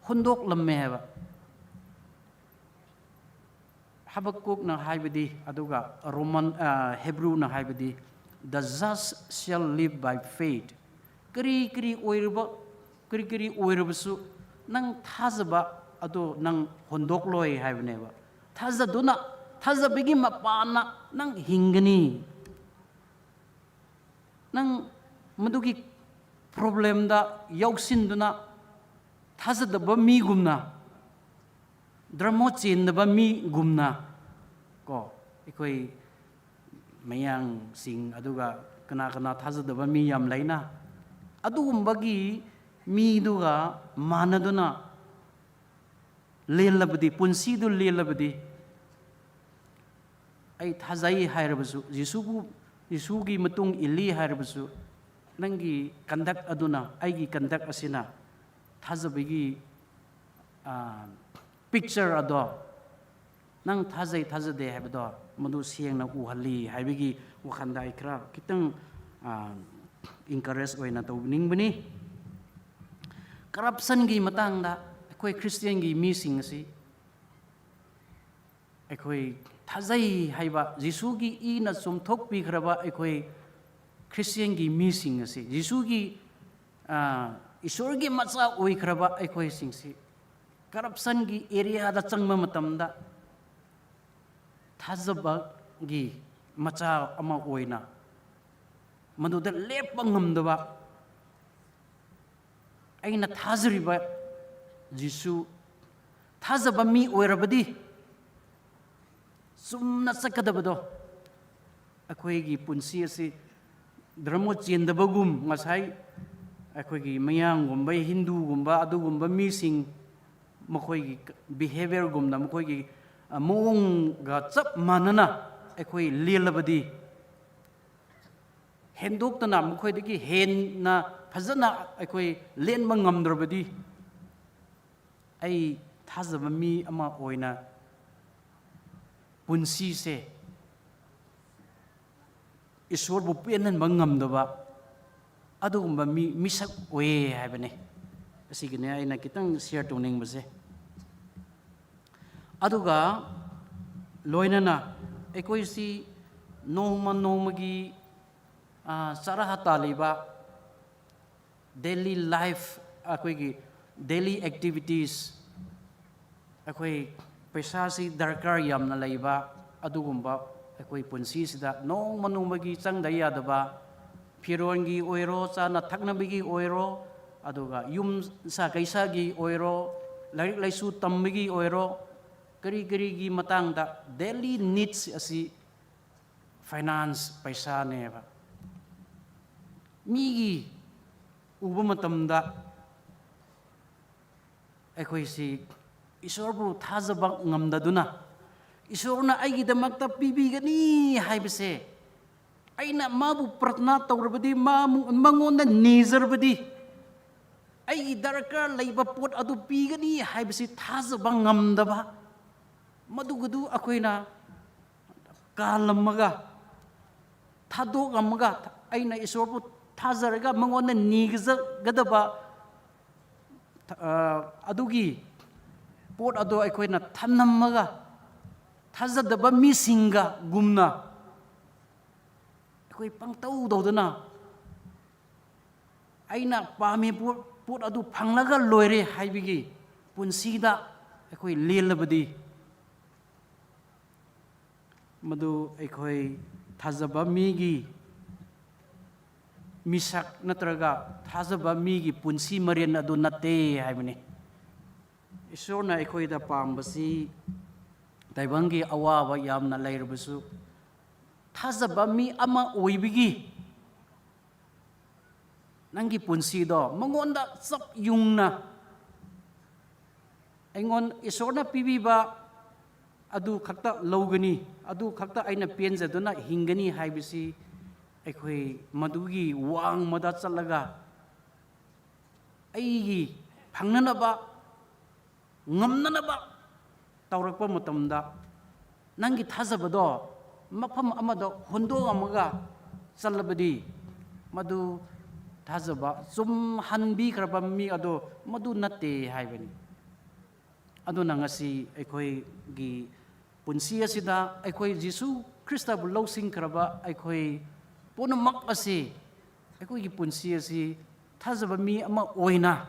ꯍꯨꯟꯗꯣꯛꯂꯝꯃꯦ ꯍꯥꯏꯕ꯫ ꯍꯕꯛꯀꯨꯛꯅ ꯍꯥꯏꯕꯗꯤ, ꯑꯗꯨꯒ Roman, ꯑ, Hebrewꯅ ꯍꯥꯏꯕꯗꯤ, "The just shall live by faith." ꯀꯔꯤ ꯀꯔꯤ ꯑꯣꯏꯔꯕ, ꯀꯔꯤ ꯀꯔꯤ ꯑꯣꯏꯔꯕꯁꯨ, ꯅꯪ ꯊꯥꯖꯕ ꯑꯗꯨ ꯅꯪ ꯍꯨꯟꯗꯣꯛꯂꯣꯏ ꯍꯥꯏꯕꯅꯦꯕ꯫ ꯊꯥꯖꯗꯨꯅ, ꯊꯥꯖꯕꯒꯤ ꯃꯄꯥꯟꯅ ꯅꯪ ꯍꯤꯡꯒꯅꯤ꯫ ꯅꯪ ꯃꯗꯨꯒꯤ problemꯗ ꯌꯥꯎꯁꯤꯟꯗꯨꯅ, ꯊꯥꯖꯗꯕ ꯃꯤꯒꯨꯝꯅ, ꯗ꯭ꯔꯃꯣ ꯆꯦꯟꯗꯕ ꯃꯤꯒꯨꯝꯅ, ꯀꯣ, ꯑꯩꯈꯣꯏ ꯃꯌꯥꯡꯁꯤꯡ ꯑꯗꯨꯒ ꯀꯅꯥ ꯀꯅꯥ ꯊꯥꯖꯗꯕ ꯃꯤ ꯌꯥꯝ ꯂꯩꯅ, ꯑꯗꯨꯒꯨꯝꯕꯒꯤ ꯃꯤꯗꯨꯒ ꯃꯥꯟꯅꯗꯨꯅ ꯂꯦꯜꯂꯕꯗꯤ, ꯄꯨꯟꯁꯤꯗꯨ ꯂꯦꯜꯂꯕꯗꯤ, ꯑꯩ ꯊꯥꯖꯩ ꯍꯥꯏꯔꯕꯁꯨ, ꯖꯤꯁꯨꯕꯨ, ꯖꯤꯁꯨꯒꯤ ꯃꯇꯨꯡ ꯏꯜꯂꯤ ꯍꯥꯏꯔꯕꯁꯨ, ꯅꯪꯒꯤ conduct ꯑꯗꯨꯅ, ꯑꯩꯒꯤ conduct ꯑꯁꯤꯅ ꯊꯥꯖꯕꯒꯤ, ꯑ, picture ꯑꯗꯣ, ꯅꯪ ꯊꯥꯖꯩ ꯊꯥꯖꯗꯦ ꯍꯥꯏꯕꯗꯣ, ꯃꯗꯨ ꯁꯦꯡꯅ ꯎꯍꯜꯂꯤ ꯍꯥꯏꯕꯒꯤ ꯋꯥꯈꯜꯗ ꯑꯩ ꯈꯔ ꯈꯤꯇꯪ, ꯑ, encourage ꯑꯣꯏꯅ ꯇꯧꯅꯤꯡꯕꯅꯤ꯫ Corruptionꯒꯤ ꯃꯇꯥꯡꯗ ꯑꯩꯈꯣꯏ Christianꯒꯤ ꯃꯤꯁꯤꯡ ꯑꯁꯤ, ꯑꯩꯈꯣꯏ ꯊꯥꯖꯩ ꯍꯥꯏꯕ, ꯖꯤꯁꯨꯒꯤ ꯏꯅ ꯆꯨꯝꯊꯣꯛꯄꯤꯈ꯭ꯔꯕ ꯑꯩꯈꯣꯏ Christianꯒꯤ ꯃꯤꯁꯤꯡ ꯑꯁꯤ, ꯖꯤꯁꯨꯒꯤ, ꯑ, ꯏꯁꯣꯔꯒꯤ ꯃꯆꯥ ꯑꯣꯏꯈ꯭ꯔꯕ ꯑꯩꯈꯣꯏꯁꯤꯡꯁꯤ corruptionꯒꯤ areaꯗ ꯆꯪꯕ ꯃꯇꯝꯗ, ꯊꯥꯖꯕꯒꯤ ꯃꯆꯥ ꯑꯃ ꯑꯣꯏꯅ ꯃꯗꯨꯗ ꯂꯦꯞꯄ ꯉꯝꯗꯕ, ꯑꯩꯅ ꯊꯥꯖꯔꯤꯕ ꯖꯤꯁꯨ, ꯊꯥꯖꯕ ꯃꯤ ꯑꯣꯏꯔꯕꯗꯤ ꯆꯨꯝꯅ ꯆꯠꯀꯗꯕꯗꯣ, ꯑꯩꯈꯣꯏꯒꯤ ꯄꯨꯟꯁꯤ ꯑꯁꯤ ꯗ꯭ꯔꯃꯣ ꯆꯦꯟꯗꯕꯒꯨꯝ, ꯉꯁꯥꯏ ꯑꯩꯈꯣꯏꯒꯤ ꯃꯌꯥꯡꯒꯨꯝꯕ, ꯍꯤꯟꯗꯨꯒꯨꯝꯕ, ꯑꯗꯨꯒꯨꯝꯕ ꯃꯤꯁꯤꯡ, ꯃꯈꯣꯏꯒꯤ behaviourꯒꯨꯝꯅ, ꯃꯈꯣꯏꯒꯤ, ꯑ, ꯃꯑꯣꯡꯒ ꯆꯞ ꯃꯥꯟꯅꯅ ꯑꯩꯈꯣꯏ ꯂꯦꯜꯂꯕꯗꯤ, ꯍꯦꯟꯗꯣꯛꯇꯅ ꯃꯈꯣꯏꯗꯒꯤ ꯍꯦꯟꯅ ꯐꯖꯅ ꯑꯩꯈꯣꯏ ꯂꯦꯟꯕ ꯉꯝꯗ꯭ꯔꯕꯗꯤ, ꯑꯩ ꯊꯥꯖꯕ ꯃꯤ ꯑꯃ ꯑꯣꯏꯅ ꯄꯨꯟꯁꯤꯁꯦ ꯏꯁꯣꯔꯕꯨ ꯄꯦꯟꯍꯟꯕ ꯉꯝꯗꯕ ꯑꯗꯨꯒꯨꯝꯕ ꯃꯤ, ꯃꯤꯁꯛ ꯑꯣꯏꯌꯦ ꯍꯥꯏꯕꯅꯦ꯫ ꯑꯁꯤꯒꯤꯅꯦ ꯑꯩꯅ ꯈꯤꯇꯪ share ꯇꯧꯅꯤꯡꯕꯁꯦ꯫ ꯑꯗꯨꯒ ꯂꯣꯏꯅꯅ ꯑꯩꯈꯣꯏꯁꯤ ꯅꯣꯡꯃ ꯅꯣꯡꯃꯒꯤ, ꯑ, ꯆꯥꯔꯥ ꯇꯥꯜꯂꯤꯕ, daily life, ꯑꯩꯈꯣꯏꯒꯤ daily activities, ꯑꯩꯈꯣꯏ ꯄꯩꯁꯥꯁꯤ ꯗꯔꯀꯥꯔ ꯌꯥꯝꯅ ꯂꯩꯕ, ꯑꯗꯨꯒꯨꯝꯕ ꯑꯩꯈꯣꯏ ꯄꯨꯟꯁꯤꯁꯤꯗ ꯅꯣꯡꯃ ꯅꯣꯡꯃꯒꯤ ꯆꯪꯗ ꯌꯥꯗꯕ, ꯐꯤꯔꯣꯟꯒꯤ ꯑꯣꯏꯔꯣ, ꯆꯥꯅ ꯊꯛꯅꯕꯒꯤ ꯑꯣꯏꯔꯣ, ꯑꯗꯨꯒ ꯌꯨꯝ ꯁꯥ ꯀꯩꯁꯥꯒꯤ ꯑꯣꯏꯔꯣ, ꯂꯥꯏꯔꯤꯛ ꯂꯥꯏꯁꯨ ꯇꯝꯕꯒꯤ ꯑꯣꯏꯔꯣ, ꯀꯔꯤ ꯀꯔꯤꯒꯤ ꯃꯇꯥꯡꯗ daily needs ꯑꯁꯤ finance ꯄꯩꯁꯥꯅꯦꯕ꯫ ꯃꯤꯒꯤ ꯎꯕ ꯃꯇꯝꯗ ꯑꯩꯈꯣꯏꯁꯤ ꯏꯁꯣꯔꯕꯨ ꯊꯥꯖꯕ ꯉꯝꯗꯗꯨꯅ, ꯏꯁꯣꯔꯅ ꯑꯩꯒꯤꯗꯃꯛꯇ ꯄꯤꯕꯤꯒꯅꯤ ꯍꯥꯏꯕꯁꯦ, ꯑꯩꯅ ꯃꯥꯕꯨ ꯄ꯭ꯔꯊꯅꯥ ꯇꯧꯔꯕꯗꯤ, ꯃꯥ-, ꯃꯉꯣꯟꯗ ꯅꯤꯖꯔꯕꯗꯤ, ꯑꯩꯒꯤ ꯗꯔꯀꯥꯔ ꯂꯩꯕ ꯄꯣꯠ ꯑꯗꯨ ꯄꯤꯒꯅꯤ ꯍꯥꯏꯕꯁꯤ ꯊꯥꯖꯕ ꯉꯝꯗꯕ, ꯃꯗꯨꯒꯗꯨ ꯑꯩꯈꯣꯏꯅ ꯀꯥꯜꯂꯝꯃꯒ, ꯊꯥꯗꯣꯛꯂꯝꯃꯒ, ꯑꯩꯅ ꯏꯁꯣꯔꯕꯨ ꯊꯥꯖꯔꯒ ꯃꯉꯣꯟꯗ ꯅꯤꯒꯖꯒꯗꯕ, ꯑ, ꯑꯗꯨꯒꯤ ꯄꯣꯠ ꯑꯗꯣ ꯑꯩꯈꯣꯏꯅ ꯊꯝꯂꯝꯃꯒ, Thajadaba misingga gumna, ꯑꯩꯈꯣꯏ ꯄꯪꯇꯧ ꯇꯧꯗꯨꯅ, ꯑꯩꯅ ꯄꯥꯝꯃꯤ ꯄꯣꯠ, ꯄꯣꯠ ꯑꯗꯨ ꯐꯪꯂꯒ ꯂꯣꯏꯔꯦ ꯍꯥꯏꯕꯒꯤ ꯄꯨꯟꯁꯤꯗ ꯑꯩꯈꯣꯏ ꯂꯦꯜꯂꯕꯗꯤ, ꯃꯗꯨ ꯑꯩꯈꯣꯏ ꯊꯥꯖꯕ ꯃꯤꯒꯤ ꯃꯤꯁꯛ ꯅꯠꯇ꯭ꯔꯒ ꯊꯥꯖꯕ ꯃꯤꯒꯤ ꯄꯨꯟꯁꯤ ꯃꯔꯦꯟ ꯑꯗꯨ ꯅꯠꯇꯦ ꯍꯥꯏꯕꯅꯤ꯫ ꯏꯁꯣꯔꯅ ꯑꯩꯈꯣꯏꯗ ꯄꯥꯝꯕꯁꯤ, ꯇꯥꯏꯕꯪꯒꯤ ꯑꯋꯥꯕ ꯌꯥꯝꯅ ꯂꯩꯔꯕꯁꯨ, ꯊꯥꯖꯕ ꯃꯤ ꯑꯃ ꯑꯣꯏꯕꯒꯤ ꯅꯪꯒꯤ ꯄꯨꯟꯁꯤꯗꯣ ꯃꯉꯣꯟꯗ ꯆꯞ ꯌꯨꯡꯅ, ꯑꯩꯉꯣꯟ-, ꯏꯁꯣꯔꯅ ꯄꯤꯕꯤꯕ ꯑꯗꯨ ꯈꯛꯇ ꯂꯧꯒꯅꯤ, ꯑꯗꯨ ꯈꯛꯇ ꯑꯩꯅ ꯄꯦꯟꯖꯗꯨꯅ ꯍꯤꯡꯒꯅꯤ ꯍꯥꯏꯕꯁꯤ ꯑꯩꯈꯣꯏ ꯃꯗꯨꯒꯤ ꯋꯥꯡꯃꯗ ꯆꯠꯂꯒ ꯑꯩꯒꯤ ꯐꯪꯅꯅꯕ, ꯉꯝꯅꯅꯕ ꯇꯧꯔꯛꯄ ꯃꯇꯝꯗ, ꯅꯪꯒꯤ ꯊꯥꯖꯕꯗꯣ ꯃꯐꯝ ꯑꯃꯗ ꯍꯨꯟꯗꯣꯛꯑꯝꯃꯒ ꯆꯠꯂꯕꯗꯤ, ꯃꯗꯨ ꯊꯥꯖꯕ ꯆꯨꯝꯍꯟꯕꯤꯈ꯭ꯔꯕ ꯃꯤ ꯑꯗꯣ ꯃꯗꯨ ꯅꯠꯇꯦ ꯍꯥꯏꯕꯅꯤ꯫ ꯑꯗꯨꯅ ꯉꯁꯤ ꯑꯩꯈꯣꯏꯒꯤ ꯄꯨꯟꯁꯤ ꯑꯁꯤꯗ ꯑꯩꯈꯣꯏ ꯖꯤꯁꯨ ꯈ꯭ꯔꯤꯁꯇꯕꯨ ꯂꯧꯁꯤꯟꯈ꯭ꯔꯕ ꯑꯩꯈꯣꯏ ꯄꯨꯝꯅꯃꯛ ꯑꯁꯤ, ꯑꯩꯈꯣꯏꯒꯤ ꯄꯨꯟꯁꯤ ꯑꯁꯤ ꯊꯥꯖꯕ ꯃꯤ ꯑꯃ ꯑꯣꯏꯅ,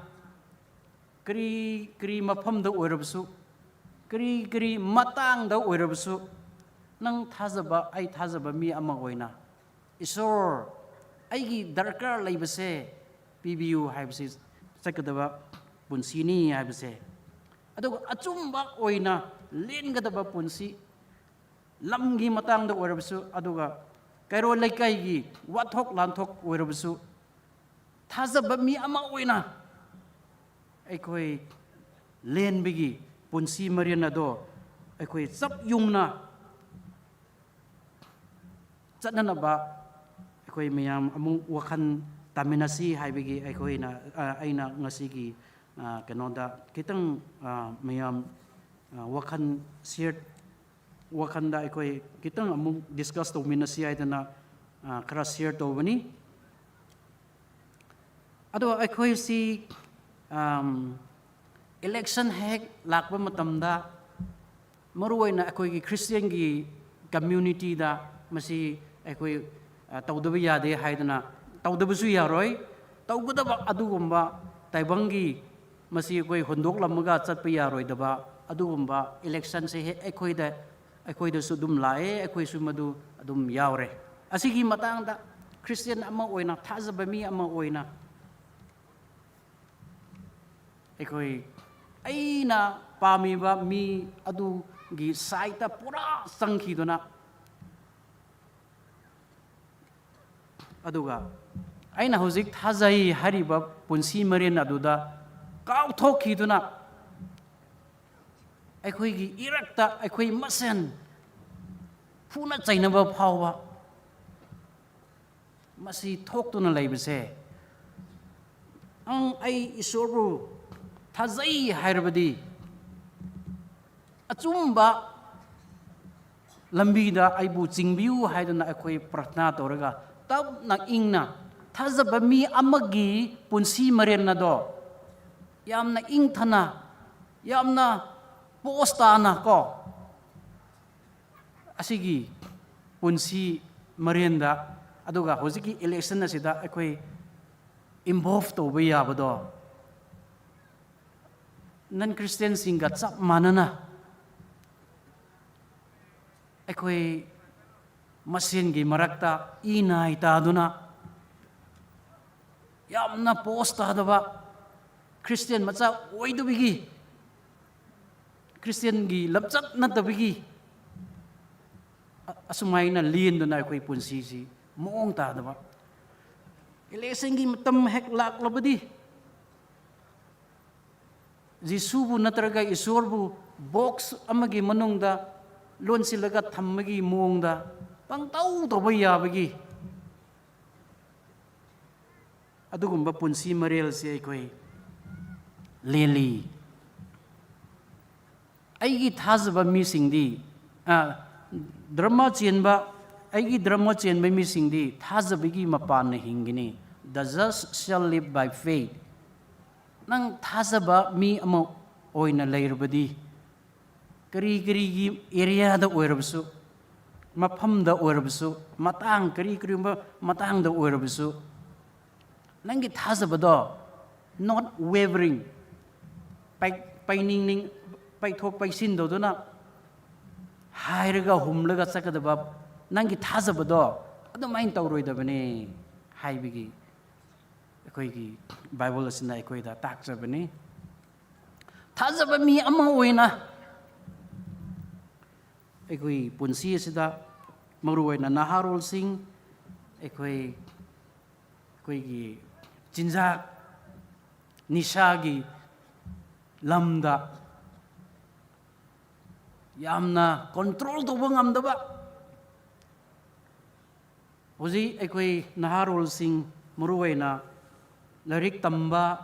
ꯀꯔꯤ ꯀꯔꯤ ꯃꯐꯝꯗ ꯑꯣꯏꯔꯕꯁꯨ, ꯀꯔꯤ ꯀꯔꯤ ꯃꯇꯥꯡꯗ ꯑꯣꯏꯔꯕꯁꯨ, ꯅꯪ ꯊꯥꯖꯕ, ꯑꯩ ꯊꯥꯖꯕ ꯃꯤ ꯑꯃ ꯑꯣꯏꯅ, ꯏꯁꯣꯔ, ꯑꯩꯒꯤ ꯗꯔꯀꯥꯔ ꯂꯩꯕꯁꯦ ꯄꯤꯕꯤꯌꯨ ꯍꯥꯏꯕꯁꯤ ꯆꯠꯀꯗꯕ ꯄꯨꯟꯁꯤꯅꯤ ꯍꯥꯏꯕꯁꯦ꯫ ꯑꯗꯨꯒ ꯑꯆꯨꯝꯕ ꯑꯣꯏꯅ ꯂꯦꯟꯒꯗꯕ ꯄꯨꯟꯁꯤ, ꯂꯝꯒꯤ ꯃꯇꯥꯡꯗ ꯑꯣꯏꯔꯕꯁꯨ, ꯑꯗꯨꯒ ꯀꯩꯔꯣꯜ ꯂꯩꯀꯥꯏꯒꯤ ꯋꯥꯊꯣꯛ ꯂꯥꯟꯊꯣꯛ ꯑꯣꯏꯔꯕꯁꯨ, ꯊꯥꯖꯕ ꯃꯤ ꯑꯃ ꯑꯣꯏꯅ ꯑꯩꯈꯣꯏ ꯂꯦꯟꯕꯒꯤ ꯄꯨꯟꯁꯤ ꯃꯔꯦꯟ ꯑꯗꯣ ꯑꯩꯈꯣꯏ ꯆꯞ ꯌꯨꯡꯅ ꯆꯠꯅꯅꯕ ꯑꯩꯈꯣꯏ ꯃꯌꯥꯝ ꯑꯃꯨꯛ ꯋꯥꯈꯜ ꯇꯥꯃꯤꯟꯅꯁꯤ ꯍꯥꯏꯕꯒꯤ ꯑꯩꯈꯣꯏꯅ, ꯑ, ꯑꯩꯅ ꯉꯁꯤꯒꯤ, ꯑ, ꯀꯩꯅꯣꯗ ꯈꯤꯇꯪ, ꯑ, ꯃꯌꯥꯝ, ꯑ, ꯋꯥꯈꯜ share, ꯋꯥꯈꯜꯗ ꯑꯩꯈꯣꯏ ꯈꯤꯇꯪ ꯑꯃꯨꯛ discuss ꯇꯧꯃꯤꯟꯅꯁꯤ ꯍꯥꯏꯗꯅ, ꯑ, ꯈꯔ share ꯇꯧꯕꯅꯤ꯫ ꯑꯗꯣ ꯑꯩꯈꯣꯏꯁꯤ, ꯑꯝ, election ꯍꯦꯛ ꯂꯥꯛꯄ ꯃꯇꯝꯗ, ꯃꯔꯨꯑꯣꯏꯅ ꯑꯩꯈꯣꯏꯒꯤ Christian ꯒꯤ community ꯗ ꯃꯁꯤ ꯑꯩꯈꯣꯏ, ꯑ, ꯇꯧꯗꯕ ꯌꯥꯗꯦ ꯍꯥꯏꯗꯅ ꯇꯧꯗꯕꯁꯨ ꯌꯥꯔꯣꯏ꯫ ꯇꯧꯒꯗꯕ ꯑꯗꯨꯒꯨꯝꯕ ꯇꯥꯏꯕꯪꯒꯤ ꯃꯁꯤ ꯑꯩꯈꯣꯏ ꯍꯨꯟꯗꯣꯛꯂꯝꯃꯒ ꯆꯠꯄ ꯌꯥꯔꯣꯏꯗꯕ ꯑꯗꯨꯒꯨꯝꯕ election ꯁꯦ ꯍꯦꯛ ꯑꯩꯈꯣꯏꯗ, ꯑꯩꯈꯣꯏꯗꯁꯨ ꯑꯗꯨꯝ ꯂꯥꯛꯑꯦ, ꯑꯩꯈꯣꯏꯁꯨ ꯃꯗꯨ ꯑꯗꯨꯝ ꯌꯥꯎꯔꯦ꯫ ꯑꯁꯤꯒꯤ ꯃꯇꯥꯡꯗ Christian ꯑꯃ ꯑꯣꯏꯅ, ꯊꯥꯖꯕ ꯃꯤ ꯑꯃ ꯑꯣꯏꯅ, ꯑꯩꯈꯣꯏ, ꯑꯩꯅ ꯄꯥꯝꯃꯤꯕ ꯃꯤ ꯑꯗꯨꯒꯤ side ꯇ ꯄꯨꯔꯥ ꯆꯪꯈꯤꯗꯨꯅ, ꯑꯗꯨꯒ ꯑꯩꯅ ꯍꯧꯖꯤꯛ ꯊꯥꯖꯩ ꯍꯥꯏꯔꯤꯕ ꯄꯨꯟꯁꯤ ꯃꯔꯦꯟ ꯑꯗꯨꯗ ꯀꯥꯎꯊꯣꯛꯈꯤꯗꯨꯅ, ꯑꯩꯈꯣꯏꯒꯤ ꯏꯔꯛꯇ ꯑꯩꯈꯣꯏ ꯃꯁꯦꯟ ꯐꯨꯅ ꯆꯩꯅꯕ ꯐꯥꯎꯕ ꯃꯁꯤ ꯊꯣꯛꯇꯨꯅ ꯂꯩꯕꯁꯦ, ꯅꯪ ꯑꯩ ꯏꯁꯣꯔꯕꯨ ꯊꯥꯖꯩ ꯍꯥꯏꯔꯕꯗꯤ, ꯑꯆꯨꯝꯕ ꯂꯝꯕꯤꯗ ꯑꯩꯕꯨ ꯆꯤꯡꯕꯤꯌꯨ ꯍꯥꯏꯗꯨꯅ ꯑꯩꯈꯣꯏ ꯄ꯭ꯔꯊꯅꯥ ꯇꯧꯔꯒ, ꯇꯞꯅ ꯏꯪꯅ ꯊꯥꯖꯕ ꯃꯤ ꯑꯃꯒꯤ ꯄꯨꯟꯁꯤ ꯃꯔꯦꯟ ꯑꯗꯣ ꯌꯥꯝꯅ ꯏꯪꯊꯅ, ꯌꯥꯝꯅ ꯄꯣꯁ ꯇꯥꯅ ꯀꯣ, ꯑꯁꯤꯒꯤ ꯄꯨꯟꯁꯤ ꯃꯔꯦꯟꯗ, ꯑꯗꯨꯒ ꯍꯧꯖꯤꯛꯀꯤ election ꯑꯁꯤꯗ ꯑꯩꯈꯣꯏ involve ꯇꯧꯕ ꯌꯥꯕꯗꯣ, non Christian ꯁꯤꯡꯒ ꯆꯞ ꯃꯥꯟꯅꯅ ꯑꯩꯈꯣꯏ ꯃꯁꯦꯟꯒꯤ ꯃꯔꯛꯇ ꯏ ꯅꯥꯏ ꯇꯥꯗꯨꯅ, ꯌꯥꯝꯅ ꯄꯣꯁ ꯇꯥꯗꯕ, ꯈ꯭ꯔꯤꯁꯇꯤꯌꯟ ꯃꯆꯥ ꯑꯣꯏꯗꯕꯒꯤ, ꯈ꯭ꯔꯤꯁꯇꯤꯌꯟꯒꯤ ꯂꯝꯆꯠ ꯅꯠꯇꯕꯒꯤ, ꯑ-, ꯑꯁꯨꯃꯥꯏꯅ ꯂꯦꯟꯗꯨꯅ ꯑꯩꯈꯣꯏ ꯄꯨꯟꯁꯤꯁꯤ ꯃꯑꯣꯡ ꯇꯥꯗꯕ꯫ ꯏꯂꯦꯛꯁꯟꯒꯤ ꯃꯇꯝ ꯍꯦꯛ ꯂꯥꯛꯂꯕꯗꯤ, ꯖꯤꯁꯨꯕꯨ ꯅꯠꯇ꯭ꯔꯒ ꯏꯁꯣꯔꯕꯨ box ꯑꯃꯒꯤ ꯃꯅꯨꯡꯗ ꯂꯣꯟꯁꯤꯜꯂꯒ ꯊꯝꯕꯒꯤ ꯃꯑꯣꯡꯗ ꯄꯪꯇꯧ ꯇꯧꯕ ꯌꯥꯕꯒꯤ ꯑꯗꯨꯒꯨꯝꯕ ꯄꯨꯟꯁꯤ ꯃꯔꯦꯜꯁꯦ ꯑꯩꯈꯣꯏ ꯂꯦꯜꯂꯤ꯫ ꯑꯩꯒꯤ ꯊꯥꯖꯕ ꯃꯤꯁꯤꯡꯗꯤ, ꯑ, ꯙꯔꯃ ꯆꯦꯟꯕ, ꯑꯩꯒꯤ ꯙꯔꯃ ꯆꯦꯟꯕ ꯃꯤꯁꯤꯡꯗꯤ ꯊꯥꯖꯕꯒꯤ ꯃꯄꯥꯟꯅ ꯍꯤꯡꯒꯅꯤ꯫ The just shall live by faith. ꯅꯪ ꯊꯥꯖꯕ ꯃꯤ ꯑꯃ ꯑꯣꯏꯅ ꯂꯩꯔꯕꯗꯤ, Kari karigi area da oirabsu, mafamda oirabsu, matang kari kariumbo matangda oirabsu, nanggi thajabado, not wavering, pai, painingning, paithok paisin daoduna, hairaga humlaga chakadaba, nanggi thajabado, adumain taoroidabane, haibigi, ꯑꯩꯈꯣꯏꯒꯤ Bible ꯑꯁꯤꯅ ꯑꯩꯈꯣꯏꯗ ꯇꯥꯛꯆꯕꯅꯤ꯫ ꯊꯥꯖꯕ ꯃꯤ ꯑꯃ ꯑꯣꯏꯅ ꯑꯩꯈꯣꯏ ꯄꯨꯟꯁꯤ ꯑꯁꯤꯗ, ꯃꯔꯨ ꯑꯣꯏꯅ ꯅꯍꯥꯔꯣꯜꯁꯤꯡ, ꯑꯩꯈꯣꯏ, ꯑꯩꯈꯣꯏꯒꯤ ꯆꯤꯟꯖꯥꯛ, ꯅꯤꯁꯥꯒꯤ ꯂꯝꯗ ꯌꯥꯝꯅ control ꯇꯧꯕ ꯉꯝꯗꯕ, ꯍꯧꯖꯤꯛ ꯑꯩꯈꯣꯏ ꯅꯍꯥꯔꯣꯜꯁꯤꯡ, ꯃꯔꯨꯑꯣꯏꯅ ꯂꯥꯏꯔꯤꯛ ꯇꯝꯕ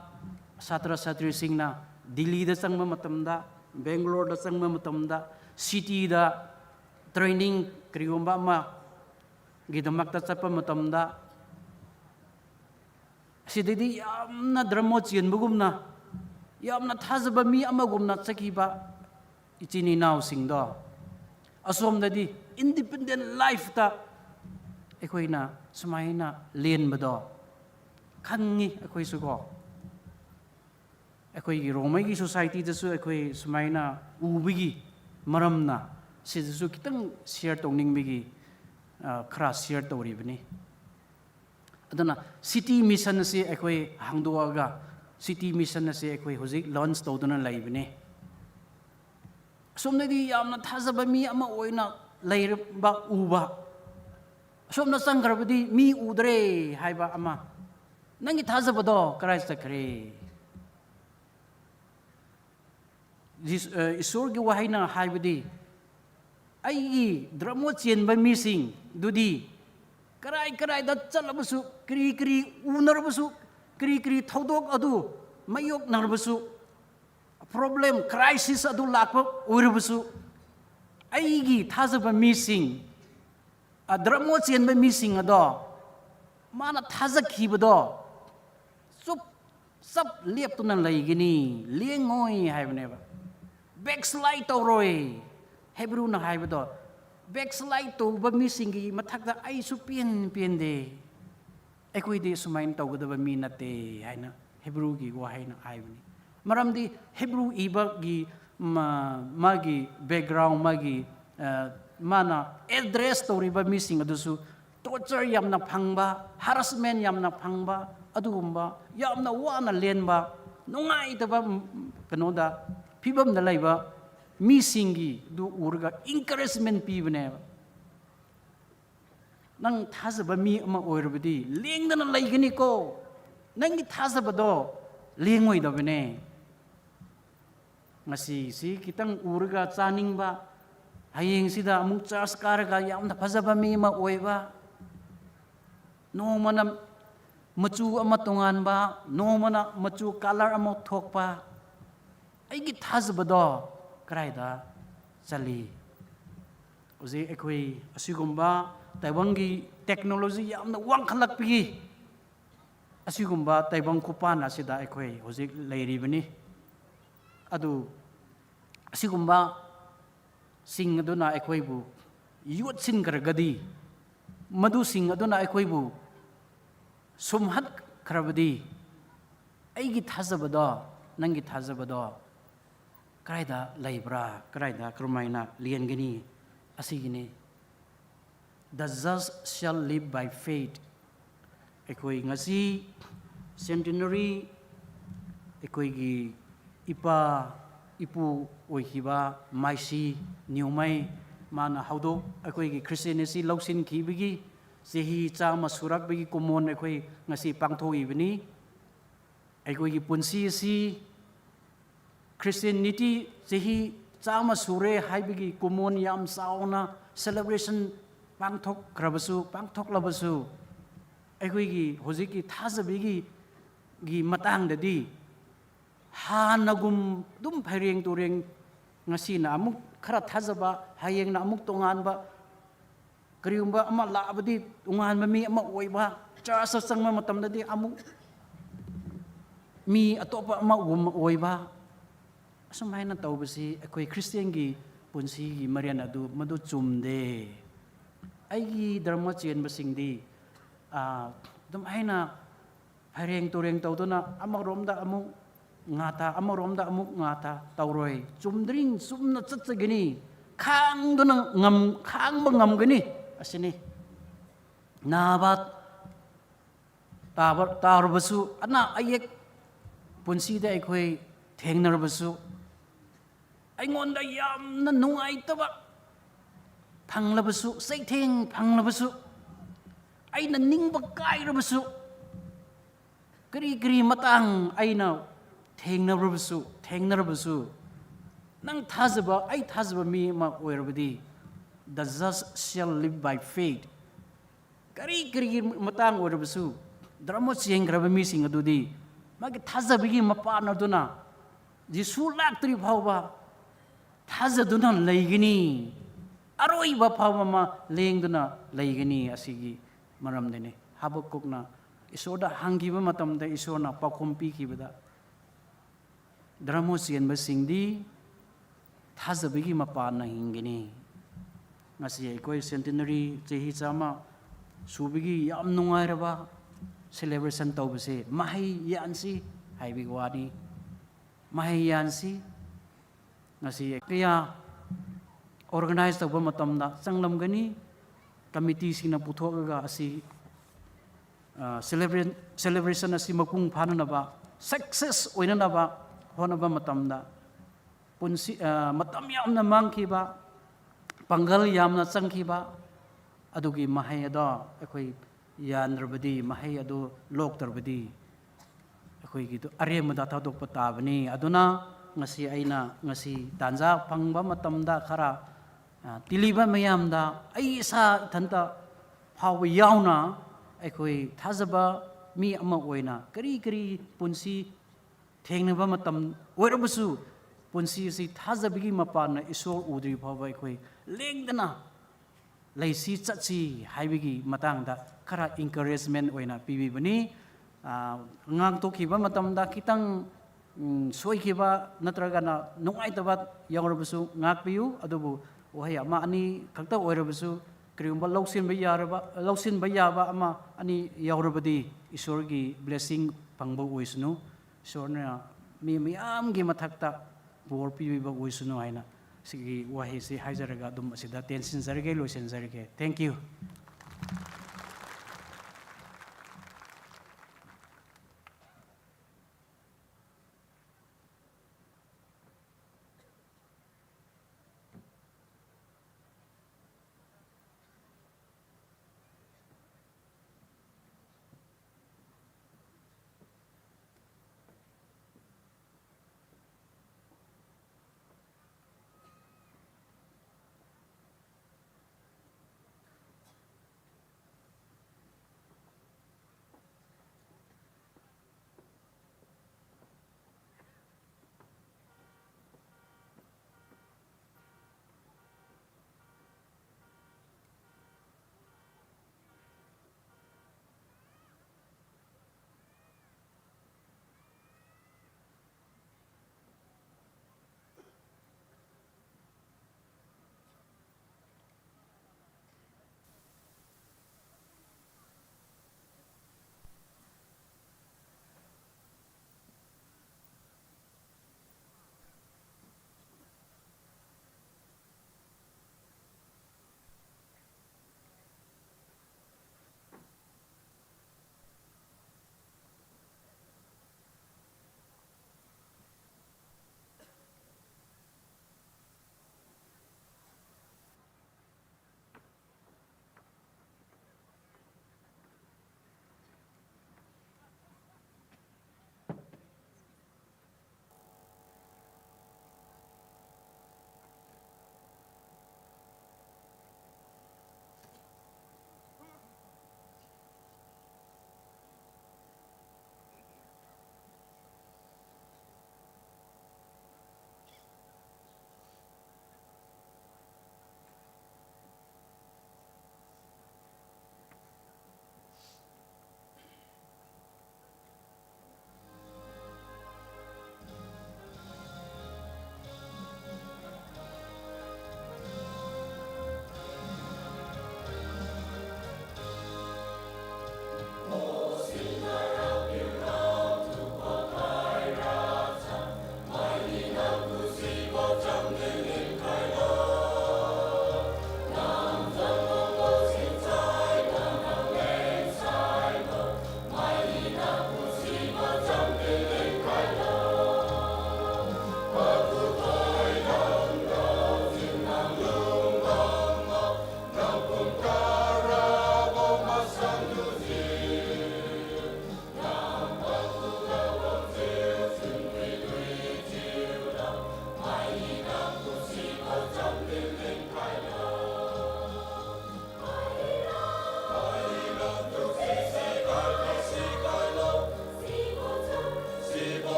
ꯁꯥꯇ꯭ꯔ ꯁꯥꯇ꯭ꯔꯤꯁꯤꯡꯅ ꯗꯤꯜꯂꯤꯗ ꯆꯪꯕ ꯃꯇꯝꯗ, ꯕꯦꯡꯒꯂꯣꯔꯗ ꯆꯪꯕ ꯃꯇꯝꯗ, cityꯗ training ꯀꯔꯤꯒꯨꯝꯕ ꯑꯃꯒꯤꯗꯃꯛꯇ ꯆꯠꯄ ꯃꯇꯝꯗ, ꯑꯁꯤꯗꯗꯤ ꯌꯥꯝꯅ ꯗ꯭ꯔꯃꯣ ꯆꯦꯟꯕꯒꯨꯝꯅ, ꯌꯥꯝꯅ ꯊꯥꯖꯕ ꯃꯤ ꯑꯃꯒꯨꯝꯅ ꯆꯠꯈꯤꯕ ꯏꯆꯤꯟ ꯏꯅꯥꯎꯁꯤꯡꯗꯣ, ꯑꯁꯣꯝꯗꯗꯤ independent lifeꯇ ꯑꯩꯈꯣꯏꯅ ꯁꯨꯃꯥꯏꯅ ꯂꯦꯟꯕꯗꯣ ꯈꯪꯉꯤ ꯑꯩꯈꯣꯏꯁꯨꯀꯣ꯫ ꯑꯩꯈꯣꯏꯒꯤ ꯔꯣꯡꯃꯩꯒꯤ societyꯗꯁꯨ ꯑꯩꯈꯣꯏ ꯁꯨꯃꯥꯏꯅ ꯎꯕꯒꯤ ꯃꯔꯝꯅ, ꯁꯤꯗꯁꯨ ꯈꯤꯇꯪ share ꯇꯧꯅꯤꯡꯕꯒꯤ, ꯑ, ꯈꯔ share ꯇꯧꯔꯤꯕꯅꯤ꯫ ꯑꯗꯨꯅ City Mission ꯑꯁꯤ ꯑꯩꯈꯣꯏ ꯍꯥꯡꯗꯣꯛꯑꯒ, City Mission ꯑꯁꯤ ꯑꯩꯈꯣꯏ ꯍꯧꯖꯤꯛ launch ꯇꯧꯗꯨꯅ ꯂꯩꯕꯅꯤ꯫ ꯑꯁꯣꯝꯗꯗꯤ ꯌꯥꯝꯅ ꯊꯥꯖꯕ ꯃꯤ ꯑꯃ ꯑꯣꯏꯅ ꯂꯩꯔꯝꯕ ꯎꯕ, ꯑꯁꯣꯝꯗ ꯆꯪꯈ꯭ꯔꯕꯗꯤ ꯃꯤ ꯎꯗ꯭ꯔꯦ ꯍꯥꯏꯕ ꯑꯃ꯫ ꯅꯪꯒꯤ ꯊꯥꯖꯕꯗꯣ ꯀꯗꯥꯏ ꯆꯠꯈ꯭ꯔꯦ? ꯖꯤꯁ-, ꯑ, ꯏꯁꯣꯔꯒꯤ ꯋꯥꯍꯩꯅ ꯍꯥꯏꯕꯗꯤ, ꯑꯩꯒꯤ ꯗ꯭ꯔꯃꯣ ꯆꯦꯟꯕ ꯃꯤꯁꯤꯡꯗꯨꯗꯤ ꯀꯔꯥꯏ ꯀꯔꯥꯏꯗ ꯆꯠꯂꯕꯁꯨ, ꯀꯔꯤ ꯀꯔꯤ ꯎꯅꯔꯕꯁꯨ, ꯀꯔꯤ ꯀꯔꯤ ꯊꯧꯗꯣꯛ ꯑꯗꯨ ꯃꯥꯌꯣꯛꯅꯔꯕꯁꯨ, problem, crisis ꯑꯗꯨ ꯂꯥꯛꯄ ꯑꯣꯏꯔꯕꯁꯨ, ꯑꯩꯒꯤ ꯊꯥꯖꯕ ꯃꯤꯁꯤꯡ, ꯑ, ꯗ꯭ꯔꯃꯣ ꯆꯦꯟꯕ ꯃꯤꯁꯤꯡ ꯑꯗꯣ, ꯃꯥꯅ ꯊꯥꯖꯈꯤꯕꯗꯣ, ꯆꯨꯞ ꯆꯞ ꯂꯦꯞꯇꯨꯅ ꯂꯩꯒꯅꯤ, ꯂꯦꯡꯉꯣꯏ ꯍꯥꯏꯕꯅꯦꯕ꯫ Backslide ꯇꯧꯔꯣꯏ꯫ ꯍꯦꯕ꯭ꯔꯨꯅ ꯍꯥꯏꯕꯗꯣ, backslide ꯇꯧꯕ ꯃꯤꯁꯤꯡꯒꯤ ꯃꯊꯛꯇ ꯑꯩꯁꯨ ꯄꯦꯟ, ꯄꯦꯟꯗꯦ꯫ ꯑꯩꯈꯣꯏꯗꯤ ꯁꯨꯃꯥꯏꯅ ꯇꯧꯒꯗꯕ ꯃꯤ ꯅꯠꯇꯦ ꯍꯥꯏꯅ ꯍꯦꯕ꯭ꯔꯨꯒꯤ ꯋꯥꯍꯩꯅ ꯍꯥꯏꯕꯅꯤ꯫ ꯃꯔꯝꯗꯤ ꯍꯦꯕ꯭ꯔꯨ ꯏꯕꯒꯤ ꯃꯥ-, ꯃꯥꯒꯤ background, ꯃꯥꯒꯤ, ꯑ, ꯃꯥꯅ address ꯇꯧꯔꯤꯕ ꯃꯤꯁꯤꯡ ꯑꯗꯨꯁꯨ torture ꯌꯥꯝꯅ ꯐꯪꯕ, harassment ꯌꯥꯝꯅ ꯐꯪꯕ, ꯑꯗꯨꯒꯨꯝꯕ ꯌꯥꯝꯅ ꯋꯥꯅ ꯂꯦꯟꯕ, ꯅꯨꯡꯉꯥꯏꯇꯕ, ꯎꯝ, ꯀꯩꯅꯣꯗ, ꯐꯤꯕꯝꯗ ꯂꯩꯕ ꯃꯤꯁꯤꯡꯒꯤ ꯑꯗꯨ ꯎꯔꯒ encouragement ꯄꯤꯕꯅꯦꯕ꯫ ꯅꯪ ꯊꯥꯖꯕ ꯃꯤ ꯑꯃ ꯑꯣꯏꯔꯕꯗꯤ ꯂꯦꯡꯗꯅ ꯂꯩꯒꯅꯤꯀꯣ꯫ ꯅꯪꯒꯤ ꯊꯥꯖꯕꯗꯣ ꯂꯦꯡꯉꯣꯏꯗꯕꯅꯦ꯫ ꯉꯁꯤꯁꯤ ꯈꯤꯇꯪ ꯎꯔꯒ ꯆꯥꯅꯤꯡꯕ, ꯍꯌꯦꯡꯁꯤꯗ ꯑꯃꯨꯛ church ꯀꯥꯔꯒ ꯌꯥꯝꯅ ꯐꯖꯕ ꯃꯤ ꯑꯃ ꯑꯣꯏꯕ, ꯅꯣꯡꯃꯅ ꯃꯆꯨ ꯑꯃ ꯇꯣꯉꯥꯟꯕ, ꯅꯣꯡꯃꯅ ꯃꯆꯨ colour ꯑꯃ ꯊꯣꯛꯄ, ꯑꯩꯒꯤ ꯊꯥꯖꯕꯗꯣ ꯀꯗꯥꯏꯗ ꯆꯠꯂꯤ? ꯍꯧꯖꯤꯛ ꯑꯩꯈꯣꯏ ꯑꯁꯤꯒꯨꯝꯕ ꯇꯥꯏꯕꯪꯒꯤ technology ꯌꯥꯝꯅ ꯋꯥꯡꯈꯠꯂꯛꯄꯒꯤ, ꯑꯁꯤꯒꯨꯝꯕ ꯇꯥꯏꯕꯪ ꯈꯨꯄꯥꯟ ꯑꯁꯤꯗ ꯑꯩꯈꯣꯏ ꯍꯧꯖꯤꯛ ꯂꯩꯔꯤꯕꯅꯤ꯫ ꯑꯗꯨ ꯑꯁꯤꯒꯨꯝꯕ ꯁꯤꯡ ꯑꯗꯨꯅ ꯑꯩꯈꯣꯏꯕꯨ ꯌꯣꯠꯁꯤꯟꯈ꯭ꯔꯒꯗꯤ, ꯃꯗꯨꯁꯤꯡ ꯑꯗꯨꯅ ꯑꯩꯈꯣꯏꯕꯨ ꯁꯨꯝꯍꯠꯈ꯭ꯔꯕꯗꯤ, ꯑꯩꯒꯤ ꯊꯥꯖꯕꯗꯣ, ꯅꯪꯒꯤ ꯊꯥꯖꯕꯗꯣ ꯀꯗꯥꯏꯗ ꯂꯩꯕ꯭ꯔꯥ? ꯀꯗꯥꯏꯗ, ꯀꯔꯝꯍꯥꯏꯅ ꯂꯦꯟꯒꯅꯤ? ꯑꯁꯤꯒꯤꯅꯤ꯫ The just shall live by faith꯫ ꯑꯩꯈꯣꯏ ꯉꯁꯤ centenary, ꯑꯩꯈꯣꯏꯒꯤ ꯏꯄꯥ ꯏꯄꯨ ꯑꯣꯏꯈꯤꯕ ꯃꯥꯏꯁꯤ ꯅꯤꯎꯃꯩ, ꯃꯥꯅ ꯍꯧꯗꯣꯛ-, ꯑꯩꯈꯣꯏꯒꯤ Christian ꯑꯁꯤ ꯂꯧꯁꯤꯟꯈꯤꯕꯒꯤ ꯆꯍꯤ ꯆꯥꯝꯃ ꯁꯨꯔꯛꯄꯒꯤ ꯀꯨꯝꯑꯣꯟ ꯑꯩꯈꯣꯏ ꯉꯁꯤ ꯄꯥꯡꯊꯣꯛꯏꯕꯅꯤ꯫ ꯑꯩꯈꯣꯏꯒꯤ ꯄꯨꯟꯁꯤ ꯑꯁꯤ Christianity ꯆꯍꯤ ꯆꯥꯝꯃ ꯁꯨꯔꯦ ꯍꯥꯏꯕꯒꯤ ꯀꯨꯝꯑꯣꯟ ꯌꯥꯝ ꯆꯥꯎꯅ celebration ꯄꯥꯡꯊꯣꯛꯈ꯭ꯔꯕꯁꯨ, ꯄꯥꯡꯊꯣꯛꯂꯕꯁꯨ, ꯑꯩꯈꯣꯏꯒꯤ ꯍꯧꯖꯤꯛꯀꯤ ꯊꯥꯖꯕꯒꯤ, ꯒꯤ ꯃꯇꯥꯡꯗꯗꯤ ꯍꯥꯟꯅꯒꯨꯝ ꯑꯗꯨꯝ ꯐꯩꯔꯦꯡ ꯇꯨꯔꯦꯡ, ꯉꯁꯤꯅ ꯑꯃꯨꯛ ꯈꯔ ꯊꯥꯖꯕ, ꯍꯌꯦꯡꯅ ꯑꯃꯨꯛ ꯇꯣꯉꯥꯟꯕ, ꯀꯔꯤꯒꯨꯝꯕ ꯑꯃ ꯂꯥꯛꯑꯕꯗꯤ ꯇꯣꯉꯥꯟꯕ ꯃꯤ ꯑꯃ ꯑꯣꯏꯕ, church ꯆꯪꯕ ꯃꯇꯝꯗꯗꯤ ꯑꯃꯨꯛ ꯃꯤ ꯑꯇꯣꯞꯄ ꯑꯃꯒꯨꯝ ꯑꯣꯏꯕ, ꯑꯁꯨꯝꯍꯥꯏꯅ ꯇꯧꯕꯁꯤ ꯑꯩꯈꯣꯏ Christianꯒꯤ Ponsigi marian adu madu chumde. Aigi dharma chianbasingdi, ah, dum aina phaireng tureng taoduna amaromda amuk ngata, amaromda amuk ngata taoroi. Chumdring chumna chatchagini. Khangduna ngam, khangbo ngamgani. Asini. Naba taba, tarbasu, ana ayek punsida aikhoi thengnarbasu, aingonda yamna nungaitaba phanglabasu, saitheng phanglabasu, aina ningbo kairabasu, kari kari matang aina thengnarbasu, thengnarbasu, nang thajaba, ai thajaba mi ma oirabadi, the just shall live by faith. Kari kari matang oirabasu, dharma chiangkaraba mising adudi, magi thajabagi mapanaduna, Jesu laktari phaoba thajaduna leigani, aroiba phaoba ma lengduna leigani asigi maram dine. Habakukna Isorda hangkiba matamda Isorna paokhum pikibada, dharma chianbasingdi thajabagi mapanna hinggani. Ngasi aikoi centenary chahi chama subigi yam nungairaba celebration taobose mahei yansi haibi wani. Mahei yansi ngasi kaya organize taobo matamda changlam gani, committee singna puthokaga asi, ah, celebra-, celebration asi mapung phananaba, success oinanaba honaba matamda, punsi, ah, matam yamna mangkhiba, panggal yamna changkhiba, adugi mahei ado aikhoi yanrabadi, mahei adu loktarabadi, aikhoigi tu ariamada thaodok patabo ni. Aduna ngasi aina ngasi tanja phangba matamda khara, ah, tiliba mayamda aisa ithanta phaobo yaona, aikhoi thajaba mi ama oina kari kari punsi thengnaba matam oirabasu, punsi si thajabagi mapanna Isor udri phaobo aikhoi lengdana leisi chatsi haibagi matangda khara encouragement oina pibibani. Ah, ngangtokhiba matamda khitang, mm, soikhiba natragana nungaitaba yaorabasu ngakpiu, adubu wahei ama ani khakta oirabasu, kariumba laosinba yaraba, laosinba yaba ama ani yaorabadi, Isorgi blessing phangbo wisunu, Isorniu mi mayamgi mathakta bor piwibo wisunu haina, sigi wahei si haijaraga adum asida tensinjarage, loisinjarage. Thank you.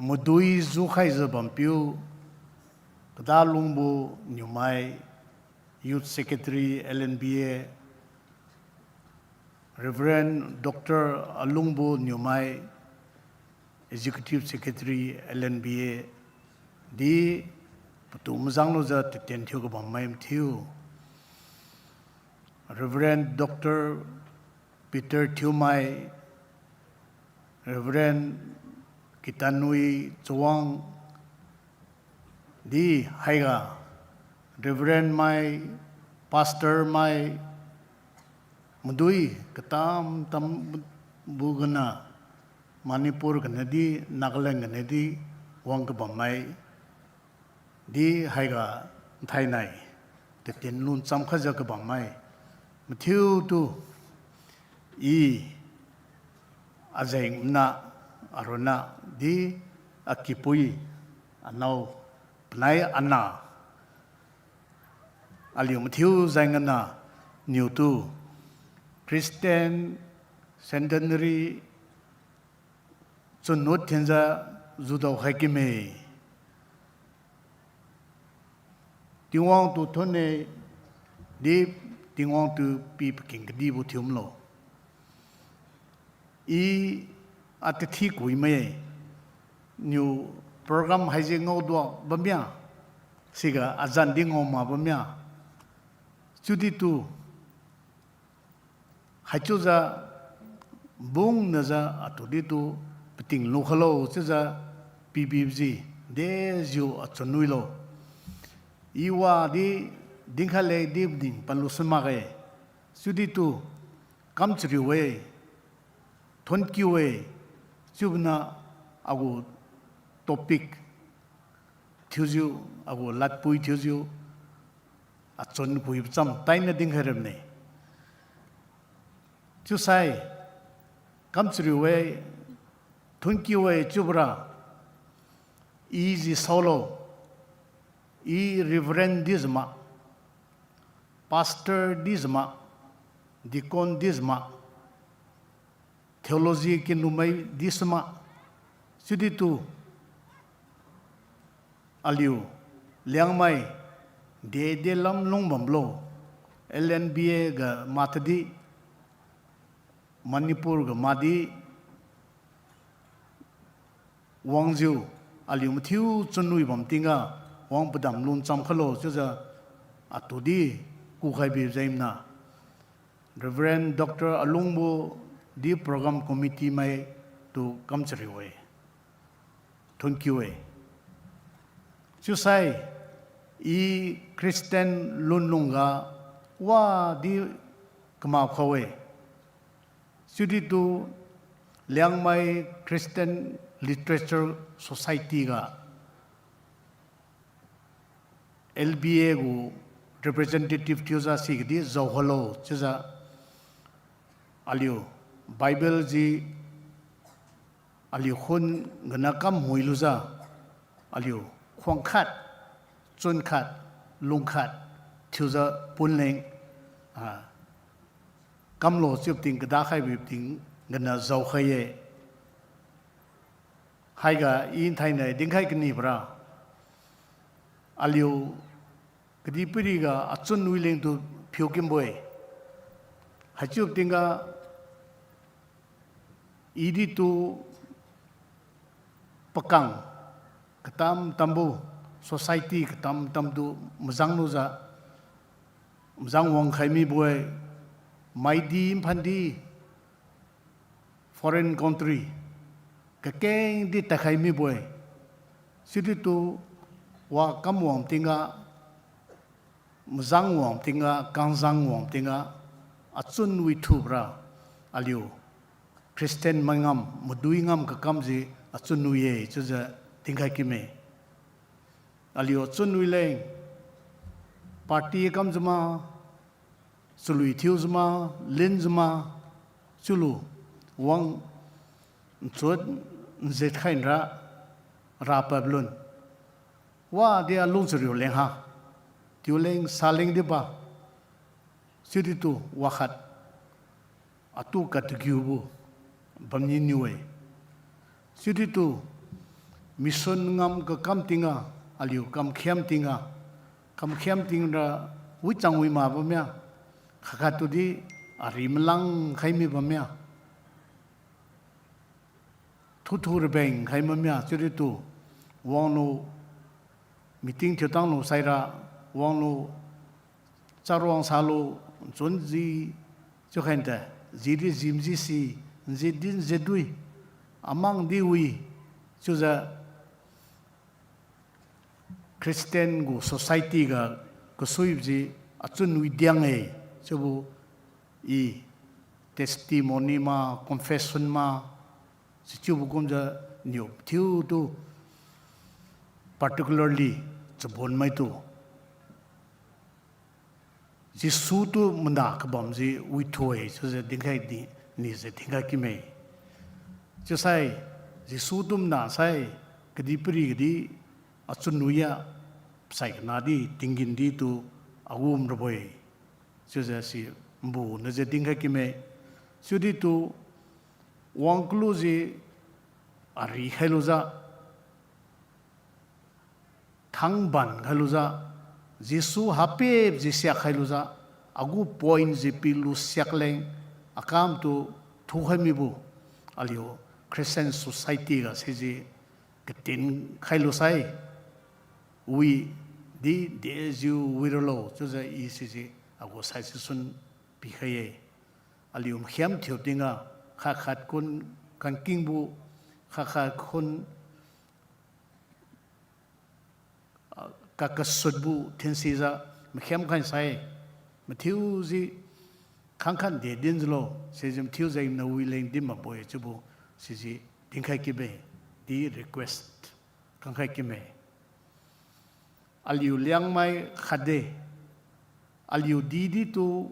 Madui jukhaijiu bampiu, Kadalungbo Niumai, Youth Secretary, L N B A, Reverend Doctor Alungbo Niumai, Executive Secretary, L N B A, di patu mazang lujiu tatien thiu kabammai mathiu, Reverend Doctor Peter Thiumai, Reverend Kitanui Chawang, di haiga Reverend mai, Pastor mai, madui katam tambo gana, Manipur ganadi, Nagaland ganadi wang kabammai, di haiga nthainai, tatin lun chamkhajiu kabammai mathiutu, i, ajengna, aronna, di akipui, anao, panai ana, aliu mathiu jengniu niutu Christian Centenary chunut thinjiu judao khai kime. Tingwang tu thonne, di Tingwang tu pi paking kadibo thiumlo. I atathi kuimai, niu program haise ngaoduak bammia, siga azan di ngao mak bammia. Chiuditu, haichiujiu bungnajiu atuditu pating lukhalo chiujiu pibiboji, dejiu achun nuilo. I wadi dinkhai le di ding panlu su makge. Chiuditu, kamchariu-e, thonkiu-e, chiubona agu topic thiujiu, agu ladpui thiujiu, achun kuibo cham tainiu dinkhai ramne. Chiusai, kamchariu-e, thonkiu-e chiubora, i ji saolo, i Reverend dijiu ma, Pastor dijiu ma, Deacon dijiu ma, Theology kinlumai disu ma, chiuditu aliu Liangmai de de lam lungbamlo, L N B A ga matadi, Manipur ga madi, wangjiu, aliu mathiu chunwi bam tingga, wang padam lun chamkhalo chiujiu, atudi kukhai bijengniu, Reverend Doctor Alungbo di Program Committee maitu kamchariu-e. Thonkiu-e. Chiusai, i Christian lunlungga wadi kamakha-e. Chiuditu Liangmai Christian Literature Society ga L B A gu representative thiujiu sigadi jaokhalo chiujiu aliu Bible ji aliu khun gana kam mui lujiu aliu khuang khat, chun khat, lung khat thiujiu punleng, ah, kamlo chiubo ting kadakhaibo ting gana jaokhai-e. Haiga i nthainai dinkhai kanibora, aliu kadihpiriga achun wilingtu phiukimbo-e. Haichiu tingga, idi tu pakang katam tambo, society katam tamtu mazang lujiu, mazang wangkhai mibo-e, maidi mphandi, foreign country, kakengdi tadkhai mibo-e. Chiudi tu wa kam wang tingga, mazang wang tingga, kangzang wang tingga, achun withubo ra, aliu Christian mai ngam, madui ngam kakam ji achun wi-e chiujiu dinkhai kime. Aliu achun wi leng, party kamjiu ma, chalui thiujiu ma, linjiu ma, chiulu wang nchun njikhai nra, rapadlun. Wadi alung chariu leng ha. Tiu leng sa leng diba. Chiudi tu wakhat atu katakiubo bamni niu-e. Chiudi tu mission ngam kakam tingga, aliu kamkhiam tingga, kamkhiam tingra wichang wi ma bammia, khatkhat tudi ari malang khai mi bammia. Thuthu rabeng khai mamia chiudi tu, wanglu meeting thiutanglu saira, wanglu charuang salu, nchun ji, chiukhai nte, jidi jimji si, njiudi njiudui, amangdi wi, chiujiu Christian gu society ga kasuibo ji achun wi diang-e, chiubo i testimony ma, confession ma, sichiubo kumjiu niu thiutu, particularly chabonmaitu Jesu tu mana kabam ji withu-e chiujiu dinkhai di, nijiu dinkhai kime. Chiusai, Jesu tu mana sai, kadihpiri kadi achun wi-a, pasai kana di, tinggen di tu, awum rabo-e. Chiujiu si, mbu najiu dinkhai kime. Chiudi tu, wang kalu ji, ari khailujiu, thangban khailujiu, Jesu hapep ji siak khailujiu, agu point ji pilu siak leng, akam tu thukhai mibo, aliu Christian society ga siji katin khailu sai, wi di dejiu wi ralo chiujiu i siji agu suggestion pikhai-e. Aliu makhiam thiu tingga, khat khat khun kankingbo, khat khat khun, ah, kakasutbo thinsijiu, makhiam khai sai, mathiu ji, khangkhat de dinjiulo, siji mathiu jengna wi leng din makbo-e chiubo, siji dinkhai kibe, di request khangkhai kime. Aliu Liangmai khatde, aliu didi tu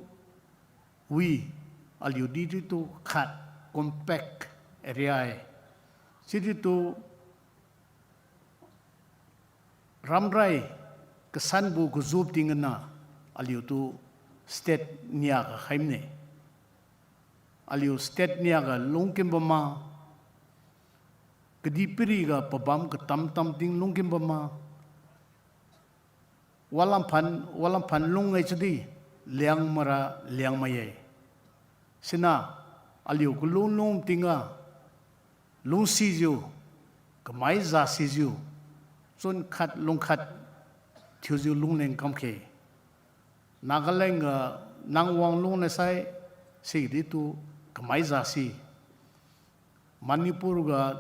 wi, aliu didi tu khat compact area-e. Chiudi tu ramrai kasanbo kajup tingna aliu tu state nia ga khaimne. Aliu state nia ga lungkin bamma, kadihpiri ga pabam katam tam ting lungkin bamma, walam phan, walam phan lung-e chiudi, Liangmai ra Liangmai-e. Sina, aliu kalung lung tingga, lungsijiu, kamai jasijiu, chun khat lung khat, thiujiu lungleng kamkhe. Nagaland ga nang wang lungne sai, siditu kamai jasi. Manipur ga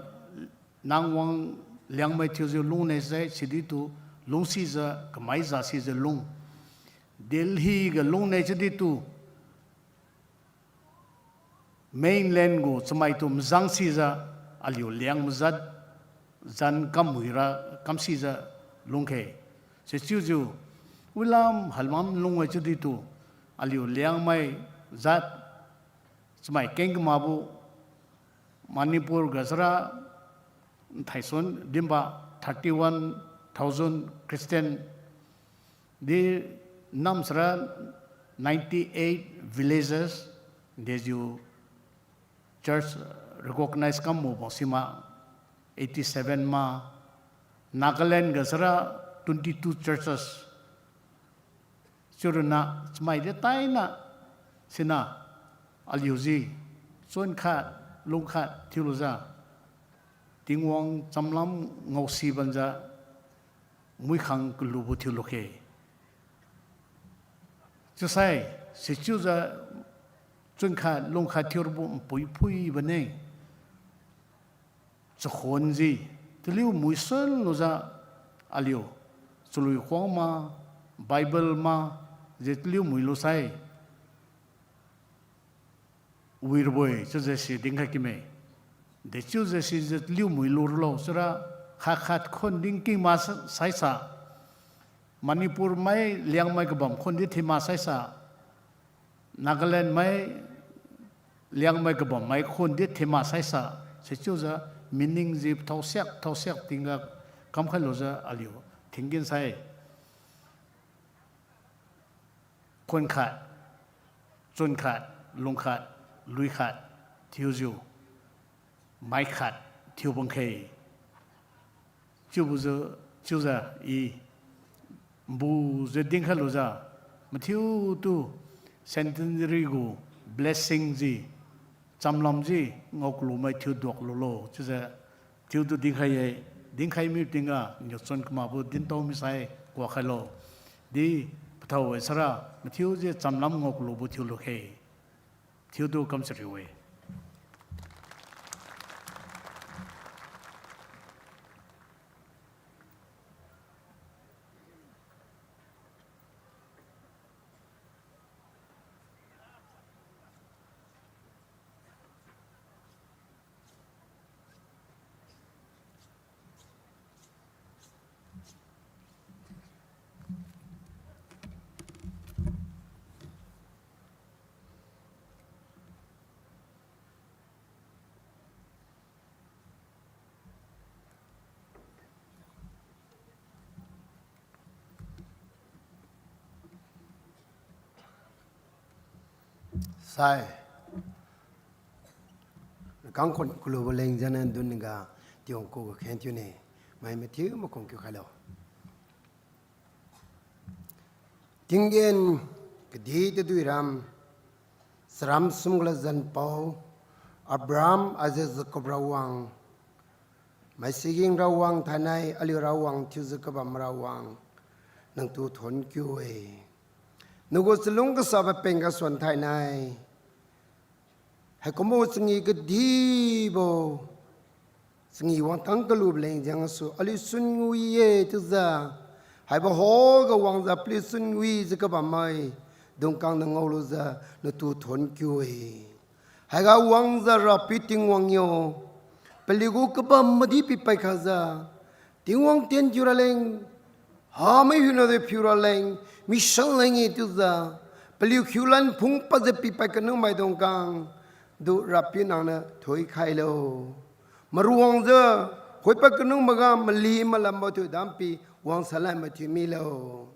nang wang Liangmai thiujiu lungne sai, siditu lungsijiu kamai jasijiu lung. Delhi ga lungne chiuditu mainland gu chamaitu mazang sijiu aliu Liangmai jat zan kamwira kamsijiu lungkhe. Sichiujiu wilam halam lung-e chiuditu aliu Liangmai jat chamai keng kamakbo Manipur ga sara thaisuan dinbo thirty-one thousand Christian di nam sara ninety-eight villages dejiu church recognize kambo sima eighty-seven ma, Nagaland ga sara twenty-two churches. Chiuruna chamai di taina sina aliu ji, chun khat, lung khat thiulujiu, Tingwang chamlam ngaosi banjiu, muikhang kalubo thiulukhe. Chiusai, sichiujiu, chun khat, lung khat thiurabo npui phui bane. Chakhuan ji, taliu mui sun lujiu aliu, chalui khuang ma, Bible ma, je taliu mui lusai, wirabo-e chiujiu si dinkhai kime. Dechiujiu sijiu taliu mui luralo chiura, khat khat khun dinking ma sa-, saisa. Manipur mai Liangmai kabam khun di thima saisa. Nagaland mai, Liangmai kabam mai khun di thima saisa, sichiujiu meaning ji thao siak, thao siak tingga kamkhai lujiu aliu, thingkin sai. Khun khat, chun khat, lung khat, lui khat, thiujiu, mai khat, thiu bangkhe. Chiubo jiu, chiujiu i, mbujiu dinkhai lujiu, mathiutu centenary gu blessing ji, chamlam ji, ngao kalumai thiu duak lulo chiujiu, thiutu dinkhai-e, dinkhai mi tingga niu chun kamakbo dintao misai kuak khailo. Di pathao-e sara, mathiu ji chamlam ngao kalubo thiulukhe. Thiutu kamchariu-e. Sai. Kangkhun kalubo leng jana dunga tiong ku ga khen thiune. Mai mathiu makhong kiu khailo. Tinggen kadih tadui ram, saram sum gala zanpao, Abraham, Isaac, Jacob Rawang, maisiging Rawang, thainai aliu Rawang, thiujiu kabam Rawang, nangtu thon kiu-e. Nagu chalung kasabo peng gasuan thainai, haikumbo changi kadibo, changi wangtang kalubo leng jengsu aliu chunwi-e chiujiu, haibo hoga wangjiu paliu chunwijiu kabammai dungkang na ngaolujiu natu thon kiu-e. Haiga wangjiu Rapiu Tingwang yo, paliugu kabam madi pipai khajiu, Tingwang tien thiu raleng, hamai hiuna de phiu raleng, mission leng-e chiujiu, paliu khiulan phung padjiu pipai kanu maidung kang, du Rapiu nangniu thoikhailo. Maruangjiu, khoipa kanu maga mali malambo thiu dampi, wang salan mathiu milo.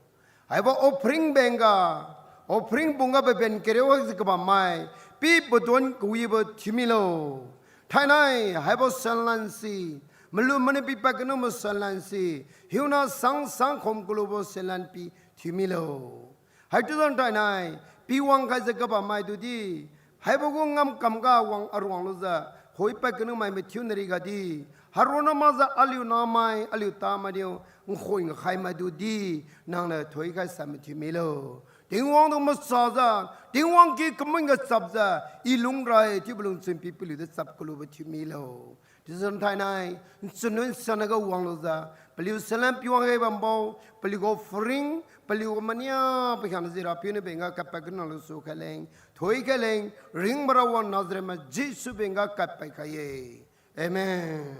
Haibo offering bengga, offering bungga paben kariu hajiu kabammai, pi padon kawibo thiu milo. Thainai, haibo sanlan si, malu mani pipa kanu masanlan si, hiuna sang sang khom kalubo sanlan pi thiu milo. Haichiujiu thainai, pi wang khaijiu kabammai tudi, haibo gu ngamkamga wang aruang lujiu, khoipa kanu mai mathiu nari gadi, haronna makjiu aliu namai, aliu tamai niu, nkhoi nkhai maidudi, nangniu thoikhai sa mathiu milo. Tingwang tu masajiu, Tingwang ki kamun ga chapjiu, i lungrai chiubo lungchun pi paliu di chap kalubo thiu milo. Chiujiu thainai, nchunlun sanaga wang lujiu, paliu sanlan pi wang khai bambo, paliugu offering, paliugu mania pakhiangna ji Rapiu niu bengga kadpad kanu lusu khaileng, thoikhaileng, ringbo Rawang Nazareth mai Jesu bengga kadpad khai-e. Amen.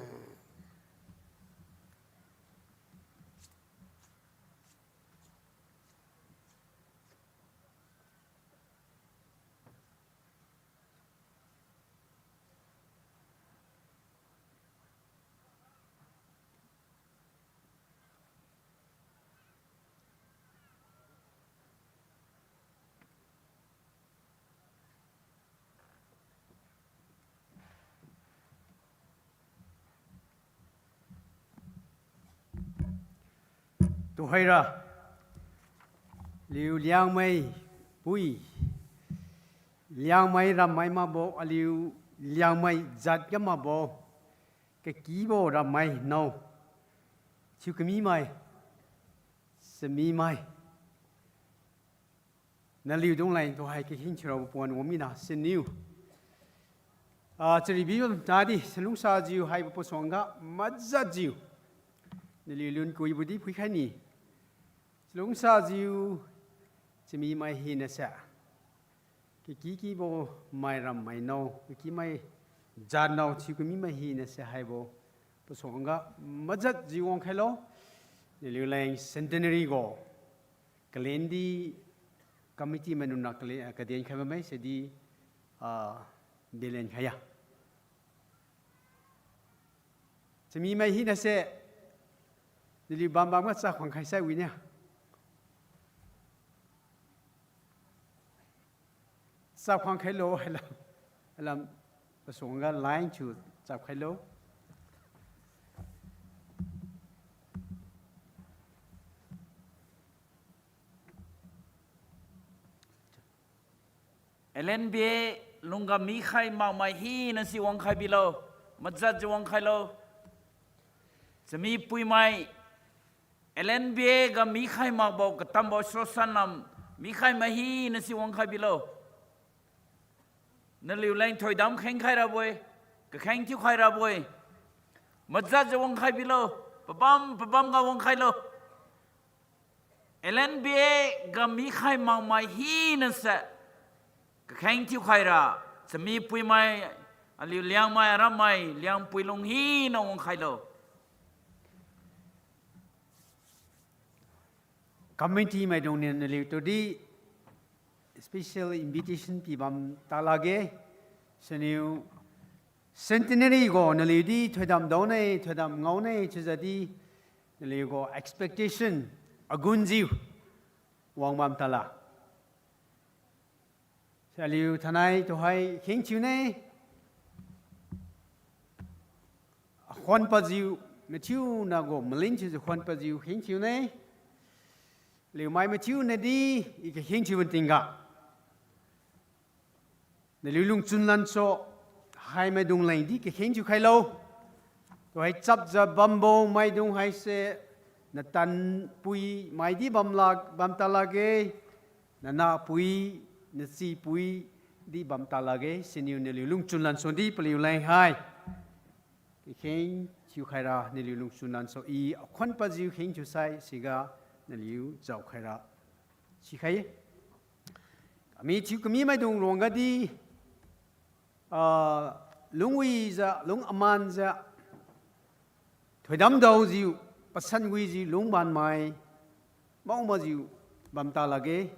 Tuhoira, liu Liangmai pui, Liangmai rammai makbo aliu, Liangmai jat ga makbo, kakibo rammai nao, thiu kamimai, chamimai, naliu dungleng tuhai kakheng thiurabo pon wangmina siniu, ah, charibi bam tadi chalungsajiu haibo pasuangga majatjiu naliu lun kuibo di phuikhai ni. Chalungsajiu chamimai hinase, kakikibo mai rammai nao, kakimai jat nao thiu kamimai hinase haibo pasuangga majatjiu wangkhailo. Naliu leng centenary gu kalen di committee maidungna kale-, kaden khai bamme sidi, ah, delen khai ya. Chamimai hinase, naliu bambam ga chakhuang khaisai wine. Chakhuang khailo, hailam, hailam pasuangga line thiu chap khailo. L N B A lungga mikhai makmai hinasi wangkhai bilo, majatjiu wangkhailo. Chamipuimai, L N B A ga mikhai makbo katambo sosanlam mikhai mai hinasi wangkhai bilo. Naliu leng thoidam khengkhai rabo-e, kakheng thiukhai rabo-e. Majatjiu wangkhai bilo, pabam pabam ga wangkhailo. L N B A ga mikhai makmai hinase kakheng thiukhaira, chamipuimai, aliu Liangmai, arammai, Liangpui lung hina wangkhailo. Committee maidungniu naliu tudi special invitation pibam talakge. Siniu centenary gu naliu di thoidam daone, thoidam ngaone chiujiu di naliu gu expectation agunjiu wangbam tala. Saliu thainai tuhai kheng thiune. Akhuan pajiu, mathiuna gu malin thiujiu khuan pajiu kheng thiune. Liumai mathiuna di, i kakheng thiubo tingga, naliu lungchun lanso, haimaidung leng di kakheng thiukhailo. Tuhai chapjiu bambo maidung haise, natanpui mai di bamla, bam talakge, nanahpui, nachipui di bam talakge, siniu naliu lungchun lanso di paliu leng hai kakheng thiukhaira naliu lungchun lanso i akhuan pajiu kheng thiusai siga naliu jaokhaira sikhai-e. Ami thiu kami maidung ruangga di, ah, lungwijiu, lung amanjiu, thoidam daojiu, pasan wijiu lungbanmai, maomajiu bam talakge.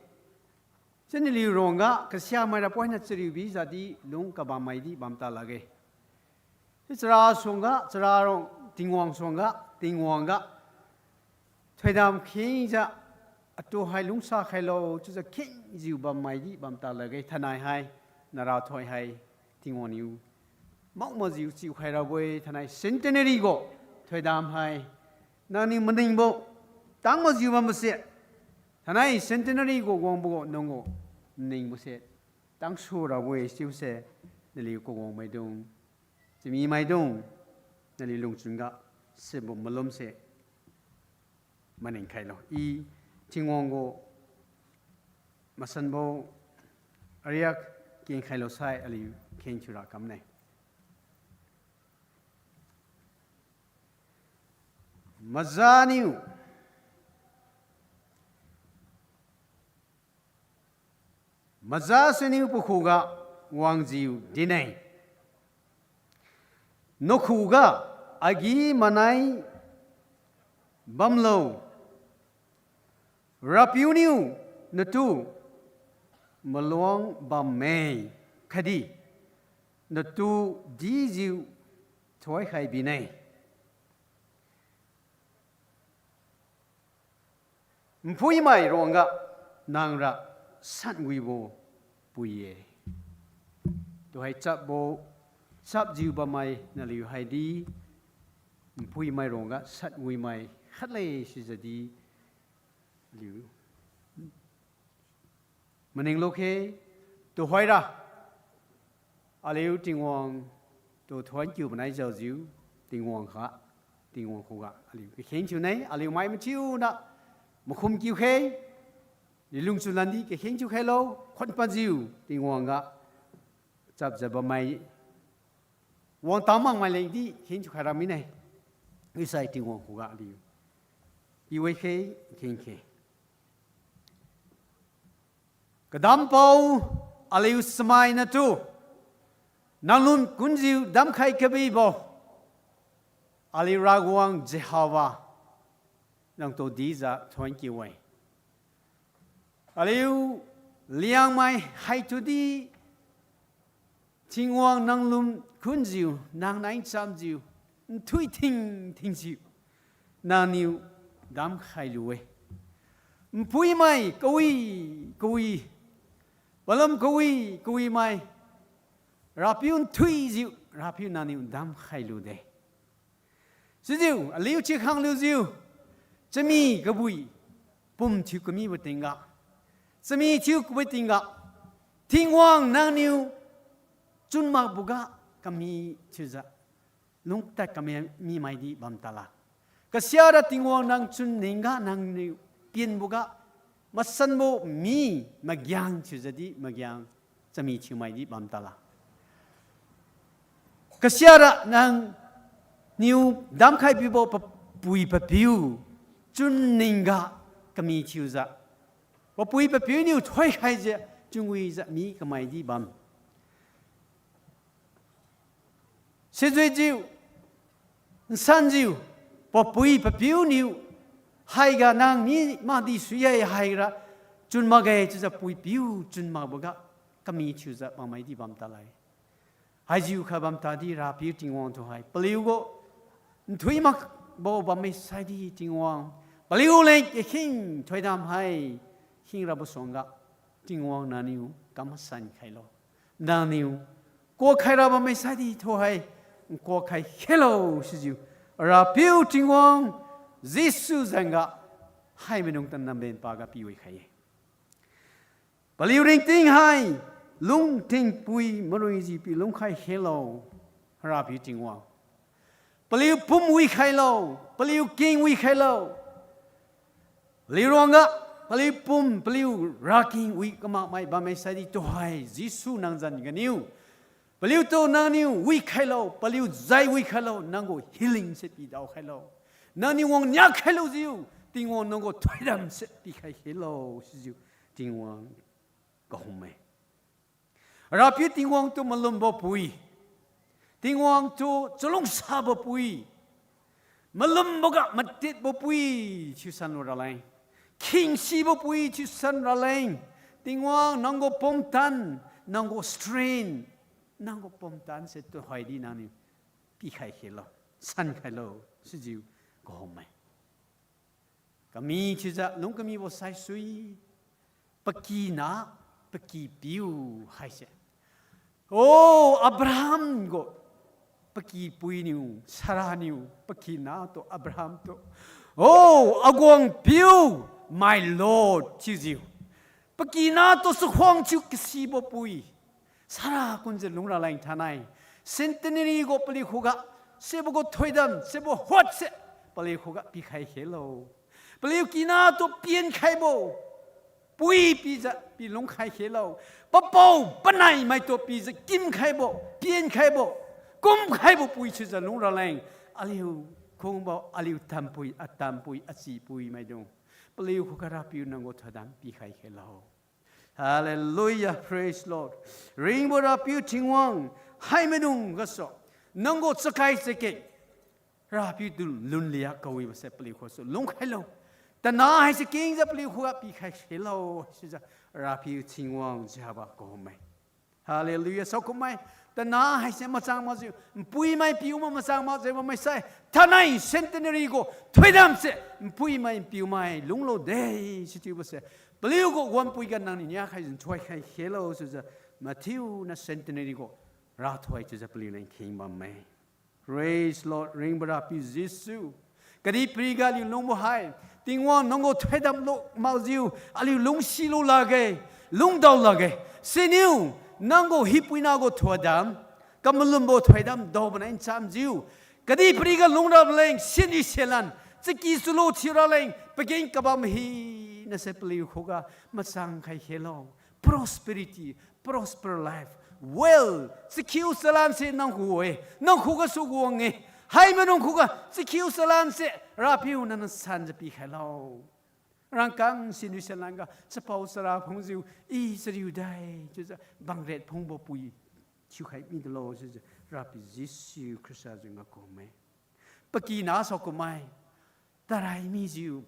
Chiu naliu ruangga kasiamaira poina chariubi jadi lung kabammai di bam talakge. Chiu chara suangga, chara rong, Tingwang suangga, Tingwang ga thoidam khengjiu, atu hai lungsa khailo chiujiu khengjiu bammai di bam talakge. Thainai hai narathoi hai Tingwang niu maomajiu chiukhai rabo-e. Thainai centenary gu thoidam hai nangniu maningbo tangmajiu bambose, thainai centenary gu wangbo gu nang gu maningbose tangsu rabo-e chiubose, naliu kawang maidung, chami maidung, naliu lungchun ga sibo malumse maning khailo. I Tingwang gu masanbo ariak kengkhailo sai aliu kheng thiura kamne. Maza niu, maza siniu pakhuga wangjiu dinne. Nakhuga agi-manai bamlo. RAPIU niu natu maluang bamme, khatdi natu dijiu thoikhai bine. Nphuimai ruangga nangra satwibo pui-e. Tuhai chapbo, chapjiu bammai naliu haidi, nphuimai ruangga satwimai khatle sijadi aliu maning lokhe, tuhoira Aliu Tingwang tu thuon kiu banai jaojiu, Tingwang kha, Tingwang khuga aliu kakheng thiune, aliu mai mathiuna makhum kiu khe, lilung chulan di kakheng thiu khailo, khon pajiu Tingwang ga chapjiu bammai, wang tamang mai leng di kheng thiu khai ra mine. Isai Tingwang khuga aliu piwe khe, kheng khe. Kadampao aliu chamaina tu nanglun kunjiu damkhai kabibo, aliu Rawang Jehovah, nangtu dijiu thuon kiu-e. Aliu Liangmai haitudi Tingwang nanglun kunjiu, nang nai chamjiu, nthui thing thingjiu, nangniu damkhai lu-e. Npuimai kawi, kawi, palam kawi, kawimai, Rapiu nthuijiu, Rapiu nangniu damkhai lude. Sijiu aliu chiukhang lujiu, chami kabui pum thiu kamibo tingga, chami thiu kawi tingga, Tingwang nangniu chun makboga kami thiujiu lungtad kami, mi maidi bam tala. Kasiara Tingwang nang chun ningga nangniu pienboga masanbo mi magiang thiujiu di magiang chami thiumaidi bam tala. Kasiara nangniu damkhai pibo papui papiu chun ningga kami thiujiu, papui papiu niu thoikhaijiu chunwijiu mi kamaidi bam. Sijuijiu, nsanjiu, papui papiu niu, haiga nang mi makdi sui-e haigra, chun makge chiujiu puipiu chun makboga kami thiujiu bammaidi bam talai. Haijiu kha bam tadi Rapiu Tingwang tu hai paliugu nthui makbo bammai saidi Tingwang, paliu leng kakheng thoidam hai khingrabo suangga, Tingwang nangniu kam masan khailo. Nangniu kuak khaira bammai saidi tu hai nkuak khai khelo sijiu, Rapiu Tingwang Jesu jengga hai maidung tan namben paga piwi khai-e. Paliu ringting hai lungtingpui maruijiu pi lungkhai khelo, Rapiu Tingwang. Paliu pum wi khailo, paliu king wi khailo. Paliu ruangga, paliu pum, paliu raking wi kamakmai bammai saidi tu hai Jesu nang zan ganiu, paliutu nangniu wi khailo, paliu jai wi khailo, nanggu healing se pidao khailo. Nangniu wang nia khailujiu, Tingwang nanggu thoidam se pikhai khelo sijiu, Tingwang kahumme. Rapiu Tingwang tu malumbo pui, Tingwang tu chalungsabo pui, malumboga matitbo pui thiusan lu raleng, khingsibo pui thiusan raleng, Tingwang nanggu pumtan, nanggu strength, nanggu pumtan se tu haidi nangniu pikhai khelo, san khailo sijiu kahumme. Kami chiujiu lung kamibo saisui, pakina, pakipiu haise, o, Abraham gu pakipuiniu, Sarah niu, pakina tu Abraham tu, o, aguangpiu, my Lord chiujiu, pakina tu chakhuang thiu kasibo pui, Sarah kunjiu lung raleng thainai, centenary gu paliu khuga, sibo gu thoidam, sibo hotse, paliu khuga pikhai khelo. Paliu kina tu pienkhaibo pui pijiu pi lungkhai khelo. Papao panai maitu pijiu kimkhaibo, pienkhaibo, kumkhaibo pui chiujiu lung raleng, aliu khungbo, aliu tampui, atampui, achipui maidung, paliu khuga Rapiu nanggu thoidam pikhai khelo. Hallelujah, praise Lord. Ringbo Rapiu Tingwang, hai maidung gasu, nanggu chakai chakeng, Rapiu tu lunlia kawibose paliu khugasu lungkhailo. Tana haise kengjiu paliu khuga pikhai khelo, sijiu Rapiu Tingwang Jehovah kahumme. Hallelujah, saokummai. Tana haise machang makjiu, npuimai npiumai machang makjiu bammaisai, thainai centenary gu thoidamse, npuimai npiumai lunglo de, sichiubose, paliugu wanpuiga nangniu niakhaijiu nthoikhai khelo, sijiu mathiuna centenary gu rathoi chiujiu paliu leng kheng bamme. Praise Lord, ringbo Rapiu Jesu. Kadihpiriga aliu lungbo hai, Tingwang nanggu thoidam lu makjiu aliu lungsilu lakge, lungdao lakge. Siniu Nanggu hiupuina gu thoidam, kamalumbo thoidam daobo nai nchamjiu. Kadihpiriga lungrabo leng, sienri sienlan, chaki chulu thiuraleng, pageng kabam hinase paliu khuga machang khai khelo. Prosperity, prosper life, wealth, chakhiu chalanse nang khu-e, nang khugasu wang-e. Hai manung khuga chakhiu chalanse Rapiu nangniu sanjiu pikhailo. Rangkang sienri sienlan ga chapao chara phungjiu, I chariu dai chiujiu bangret phungbo pui thiukhai midulo chiujiu Rapiu Jesu Khrista jiu ngakumme. Pakina saokummai, tarai mijiu,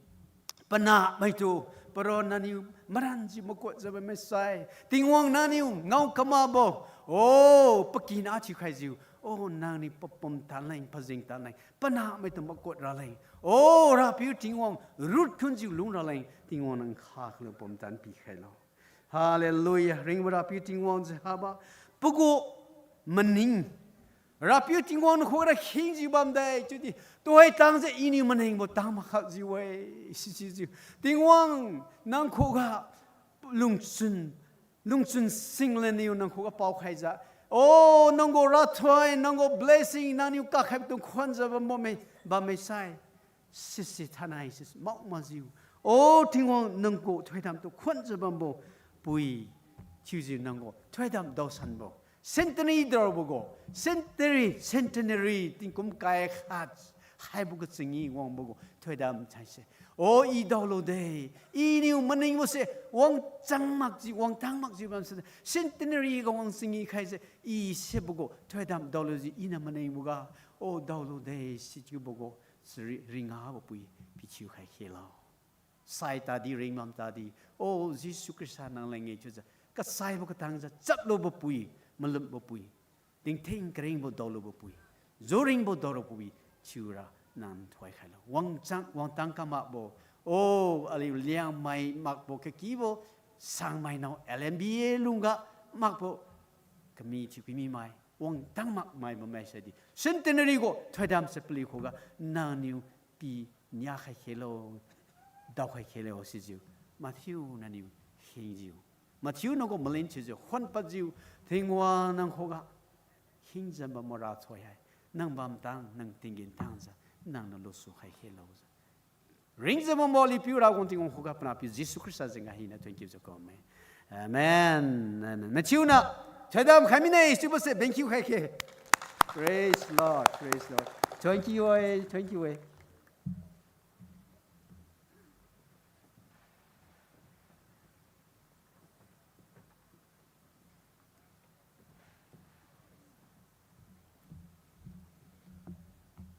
panahmaitu, paronna niu maranjiu makotjiu bammai sai, Tingwang nangniu ngao kamakbo, O, pakina thiukhaijiu, O, nangniu papum tanleng, pazing tanleng, panahmaitu makot raleng, O, Rapiu Tingwang, Ruth khunjiu lung raleng, Tingwang nang kha khalu pumtan pikhailo. Hallelujah. Ringbo Rapiu Tingwang jiu haba, pagu maning, Rapiu Tingwang nang khuga ra khengjiu bamde chiudi, tuhoi tangjiu Iniu maningbo tang makhapjiu-e, sichiujiu, Tingwang nang khuga lungchun, lungchun singlaniu nang khuga paokhaijiu, O, nanggu rathoi, nanggu blessing, nangniu kakhaibo tu khuanjiu bambo me, bammai sai, sisi thainai sisi mao makjiu, O Tingwang, nanggu thoidamtu khuanjiu bambo pui thiujiu nanggu thoidam daosanbo, centenary daobo gu, centenary, centenary tingkum kai khat haibo kachingi wangbo gu thoidam thaise, O, I daolude, Iniu maningbose wangchang makjiu, wangtang makjiu bamse, centenary ga wang chingi khaise, I sibo gu thoidam daolujiu Iniu maningboga, O, daolude sichiubo gu, chari ringabo pui pithiu khai khelo. Sai tadi ringbam tadi, O Jesu Khrista nang leng-e chiujiu, kasaibo katangjiu chaplubo pui, malumbo pui, tingtheng karingbo daolubo pui, juringbo daolubo pui, thiura nang thoi khailo. Wangchang, wangtang kamakbo, O, aliu Liangmai makbo kakibo, Sangmai nao L M B A lungga makbo, kami thiu kamimai, wangtang makmai bammai saidi, centenary gu thoidamse paliu khuga nangniu pi niakhai khelo, daokhai khelo sijiu, mathiu nangniu khengjiu, mathiu nanggu malin thiujiu khuanpadjiu, Tingwang nang khuga khengjiu bambo rathoi hai, nang bamtang, nang tinggen tangjiu, nangniu lusu khai khelojiu, ringjiu bambo aliu piu Rawang Tingwang khuga panahpiu Jesu Khrista jengga hina thank you jiu kamme. Amen. Amen. Mathiu niu thoidam khai mine chiubose bengkhiu khai khe. Praise Lord, praise Lord. Thank you, eh, thank you, eh.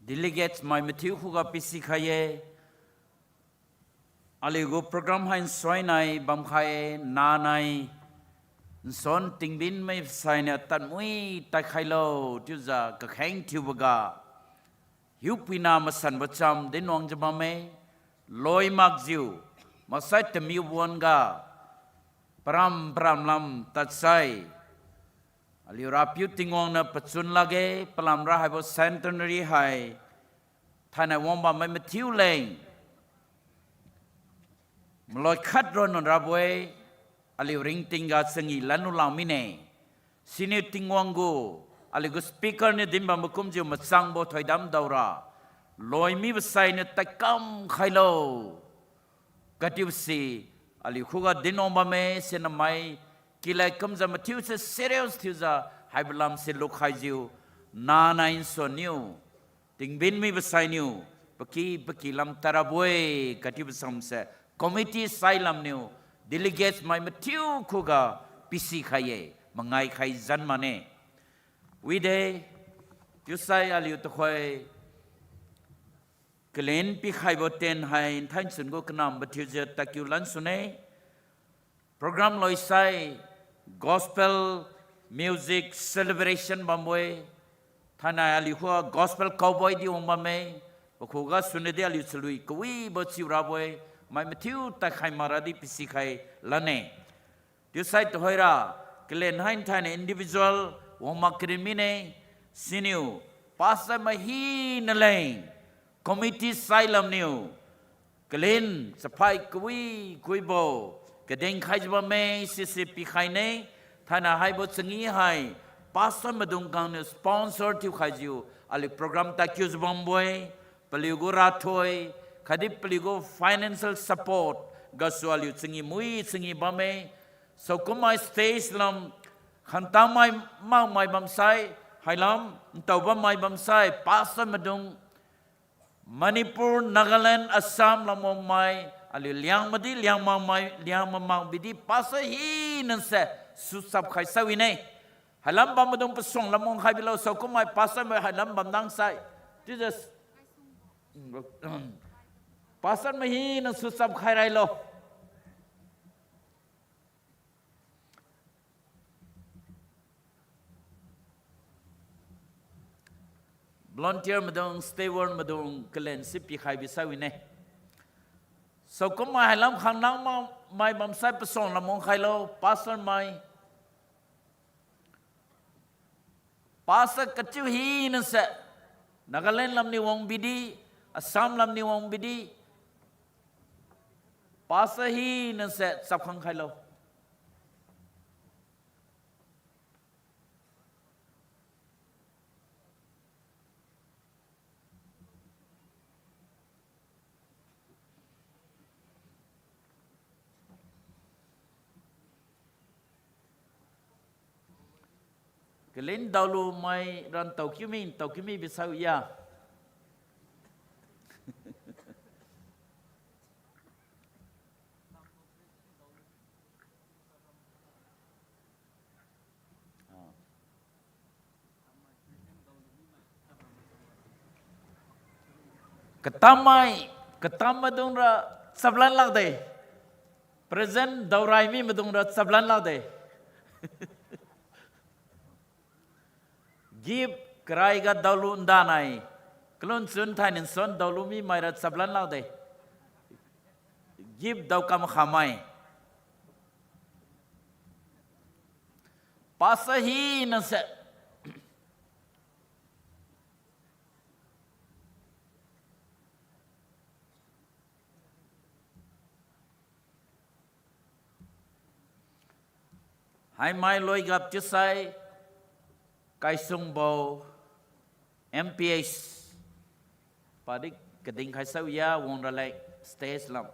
Delegates mai mathiu khuga pisikhai-e. Aliugu program hai nsuinai bamkhai-e, nanai nsuan tingbin mai sainiu tadmui tadkhailo chiujiu kakheng thiuboga, hiupuina masanbo cham dinwangjiu bamme, loi makjiu, maksai tamiu wan-ga, param param lam tadsai, aliu Rapiu Tingwang niu pachun lakge, palamra haibo centenary hai, thainai wangbammai mathiu leng, maloi khat ron rabo-e, aliu ringtingga changi lanlu lang mine. Siniu Tingwang gu, aliugu speaker niu dinbambo kumjiu machangbo thoidam daora, loi mibo sainiu tadkam khailo. Katiusi, aliu khuga dinwang bamme, sinamai, kilad kumjiu mathiuse serious thiujiu, haibo lamse lukhaijiu, nanai nsuan niu, tingbin mibo sainiu, paky paky lam tadrabo-e, katiubo samse, committee sai lamniu, delegates mai mathiu khuga pisikhai-e, mangai khai zan mane. Wide, chiusai aliu tuhoi, kalen pikhaibo ten hai nthainchun gu kanambo thiujiu takiu lansune. Program loisai gospel music celebration bambo-e. Thainai aliu khuga gospel cowboy di wang bamme. Pakhuga sunadi aliu chalui kawibo chiurabo-e. Mai mathiu tadkhai makra di pisikhai lane. Chiusai tuhoira, kalen hai nthainai individual wang mak karin mine, siniu, pastor mai hina leng, committee sai lamniu, kalen chaphai kawi kawibo, kadengkhaijiu bamme, sise pikhaine, Thainai haibo changi hai, pastor maidung khangniu sponsor thiukhaijiu, aliu program tadkiujiu bambo-e, paliugu rathoi, khatdi paliugu financial support gasu aliu changi mui changi bamme. Saokummai stage lam, khangtamai makmai bamsai, hailam ntao bammai bamsai, pastor maidung, Manipur, Nagaland, Assam lamwangmai, aliu Liangmai di, Liangmai, Liangmai mak bidi pastor hinase suchap khai sai wine. Hailam bam maidung pasuang lamwang khai bilo, saokummai pastor mai hailam bamdang sai. Chiujiu pastor mai hina suchap khai railo. Volunteer maidung, steward maidung, kalen si pikhai bisai wine. Saokummai hailam khanglang ma, mai bamsai pasuang lamwang khailo, pastor mai. Pastor kachiu hinase, Nagaland lamniu wang bidi, Assam lamniu wang bidi, pastor hinase chapkhang khailo. Kalin daolu mai ran taokiu mi, taokiu mi bisai ya. Katammai, katam maidungra chaplan lakde. Present daorai mi maidungra chaplan lakde. Gift karaiga daolu ndanai. Kalun chun thainai nsuan daolu mi maira chaplan lakde. Gift daokam khamai. Pastor hinase. Haimai loigap chiusai, Kaisungbo, M P H. Padi kading khai sai ya, wang raleng, stage lam.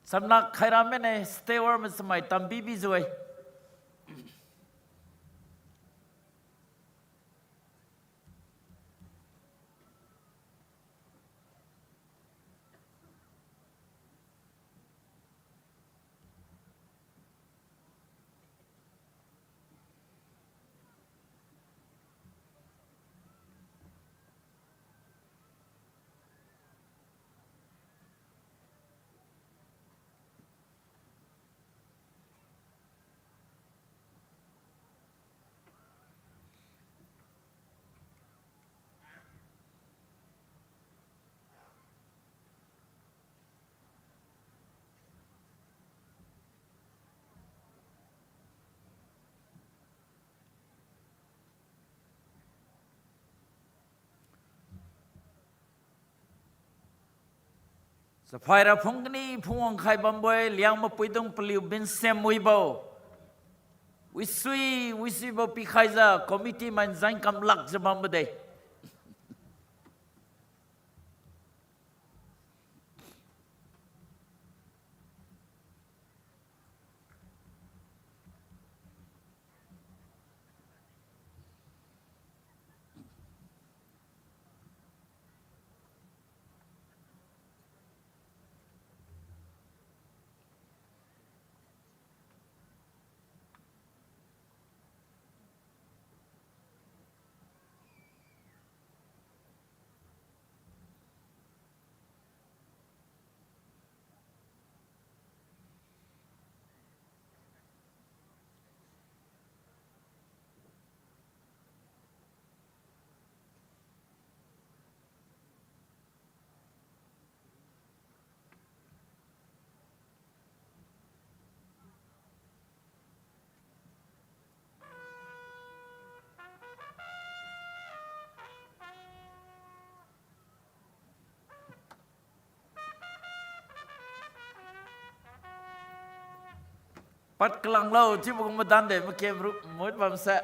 Samlak khaira mene steward masamai tambi bijiu-e. Saphaira phung kani phungwang khai bambo-e, Liangmai puidung paliu binsem wibo. Wisui, wisuibo pikhaijiu, committee mai nzan kam lakjiu bambo de. Pad kalang lo chiubo gu madan de, makem ru mut bamse.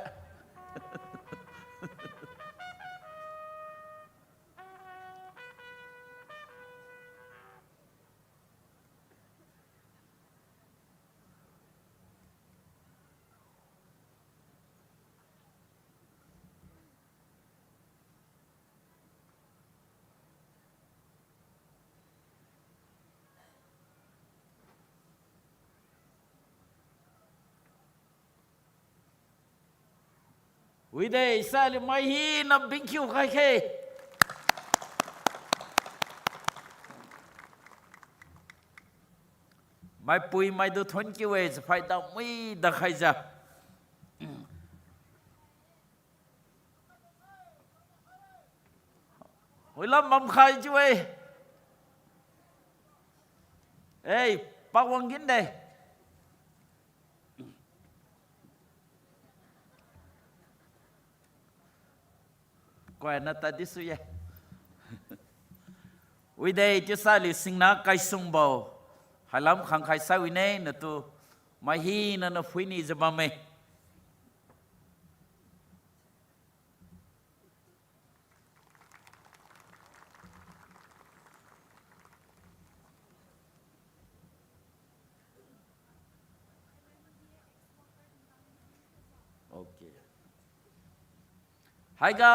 Wide, saliu mai hina bingkiu khai khe. Maipui maitu thonkiu-e, chaphai da mui da khaijiu. Hoilam bam khai chiu-e. Ei, pakwang gin de. Koina tadi sui-e. Wide chiu saliu singna kaisungbo. Hailam khang khai sai wine natu. Mai hina na phuini jiu bamme. Okay. Haiga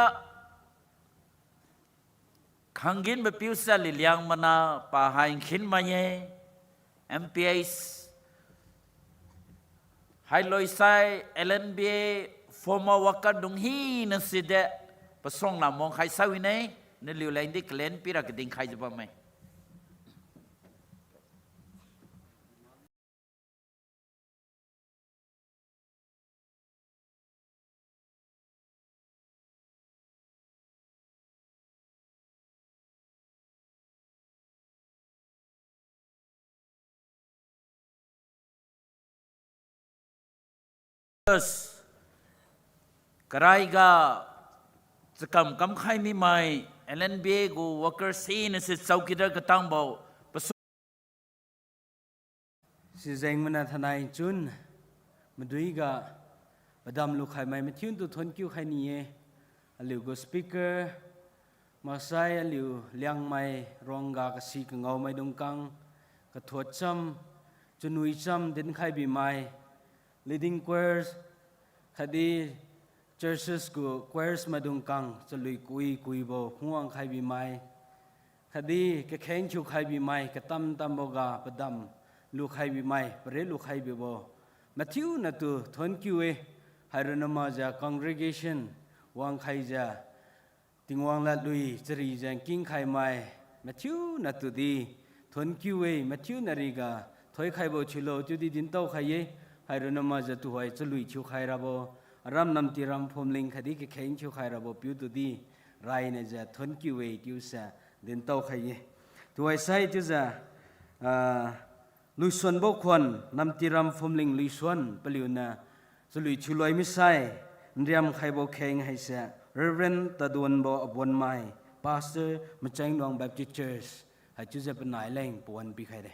khangginbo piu saliu Liangmai na pahai nkhin mai-e, M P H, hailoi sai L N B A former worker dung hina side, pasuang lam wang khai sai wine, naliu lengdi kalen pira kading khaijiu bamme. Karaiga chakam kamkhai mimai, L N B A gu worker sina si chowkidar katangbo, pasu- Sijeng mana thanai chun, maduiga padam lukhaimai mathiu tu thonkiu khai ni-e, aliu gu speaker, maksai aliu Liangmai ruangga kasi kangao maidung kang, kathot cham, chunwi cham dinkhai bimai, leading choirs, khatdi churches gu choirs maidung kang chalui kui kuibo phungwang khai bimai, khatdi kakheng thiukhai bimai, katam tamboga padam lukhai bimai, pare lukhai bibo mathiu natu thonkiu-e, haironna makjiu congregation wangkhaijiu Tingwang ladlui chari jeng kingkhai mai, mathiu natu di thonkiu-e, mathiu nariga thoikhaibo thiulo chiudi dintao khai-e, haironna makjiu tuhoi chalui thiukhai rabo, aram Namtiram Phumling khatdi kakheng thiukhai rabo piu tu di rainajiu thonkiu-e chiuse dintao khai-e. Tuhoi sai chiujiu, ah, Luisuanbo khuan, Namtiram Phumling Luisuan paliuniu chalui thiuloi misai, nriam khaibo kheng haise, Reverend Tadonbo Abonmai, Pastor Machengnuang Baptist Church, haichiujiu panai leng pawan pikhai de.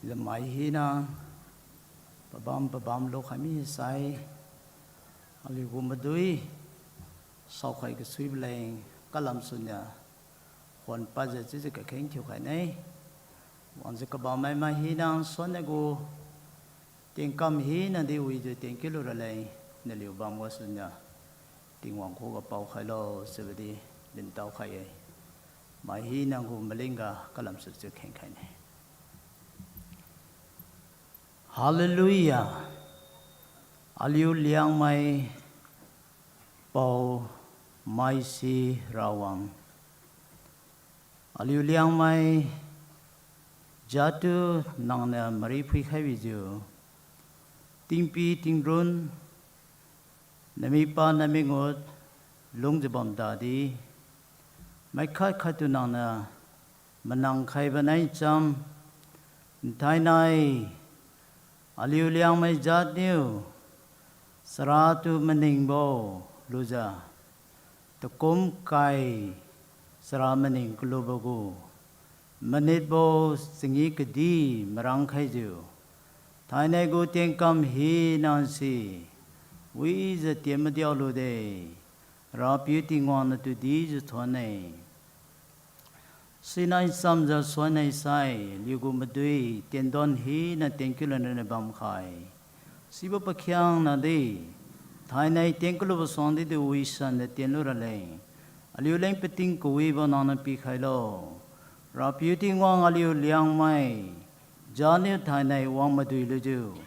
Jamai hina pabam pabam lukhai misai, aliugu madui saokhai kasuibo leng kalamsuniu khuan padjiu chiujiu kakheng thiukhaine. Wangjiu kabammai mai hina nsuannai gu tienkam hinadi wijiu thank you lu raleng, naliu bam gasuniu Tingwang khuga paokhailo chiubodi dintao khai-e. Mai hina gu malingga kalamsu chiu khengkhaine. Hallelujah. Aliu Liangmai pao maisi Rawang. Aliu Liangmai jattu nangniu mari phuikhai bijiu, tingpi tingrun, nami pa nami ngut lungjiu bam tadi, maikhat khattu nangniu manang khaibo nai cham, nthainai aliu Liangmai jatniu charatu maningbo lujiu, takum kai chara maning kalubo gu manitbo changi kadi marang khaijiu, thainai gu tienkam hina si wijiu tien madiao lude. Rapiu Tingwang natu dijiu thuon-e. Sinai chamjiu suannai sai, aliugu madui tiendon hina thank you laniu bamkhai. Sibo pakhiangnadi, thainai tien kalubo suangdi di wisanniu tienlu raleng, aliuleng pating kawibo nangniu pikhailo. Rapiu Tingwang aliu Liangmai janiu thainai wang madui lujiu,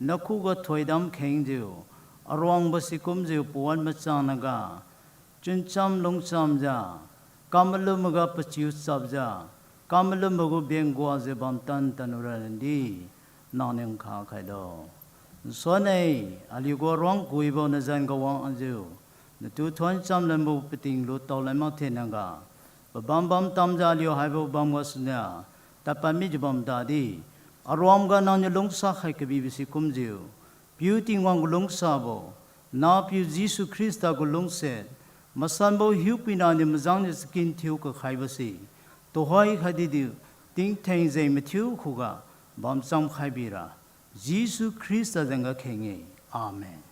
nakhuga thoidam khengjiu, aruangbo sikumjiu pawan machang naga, chuncham lungchamjiu, kamalumboga pachiu chapjiu, kamalumbo gu bengguajiu bamtan tanura randi, nangniu nkha khailo. Nsuannai, aliugu aruang kawibo nazan ga wangjiu, natu thuon chamlanbo pating lutao lan makthenaga, pabam bam tamjiu aliu haibo bam gasuniu, tadpad mijiu bam tadi, aruangga nangniu lungsa khai kabibo sikumjiu, Piu Tingwang gu lungsabo, Napiu Jesu Khrista gu lungsiat, masanbo hiupuina niu majangniu chakin thiu kakhaibose, tuhoi khatdi diu, tingtheng jeng mathiu khuga, bamcham khai bira, Jesu Khrista jengga kheng-e. Amen.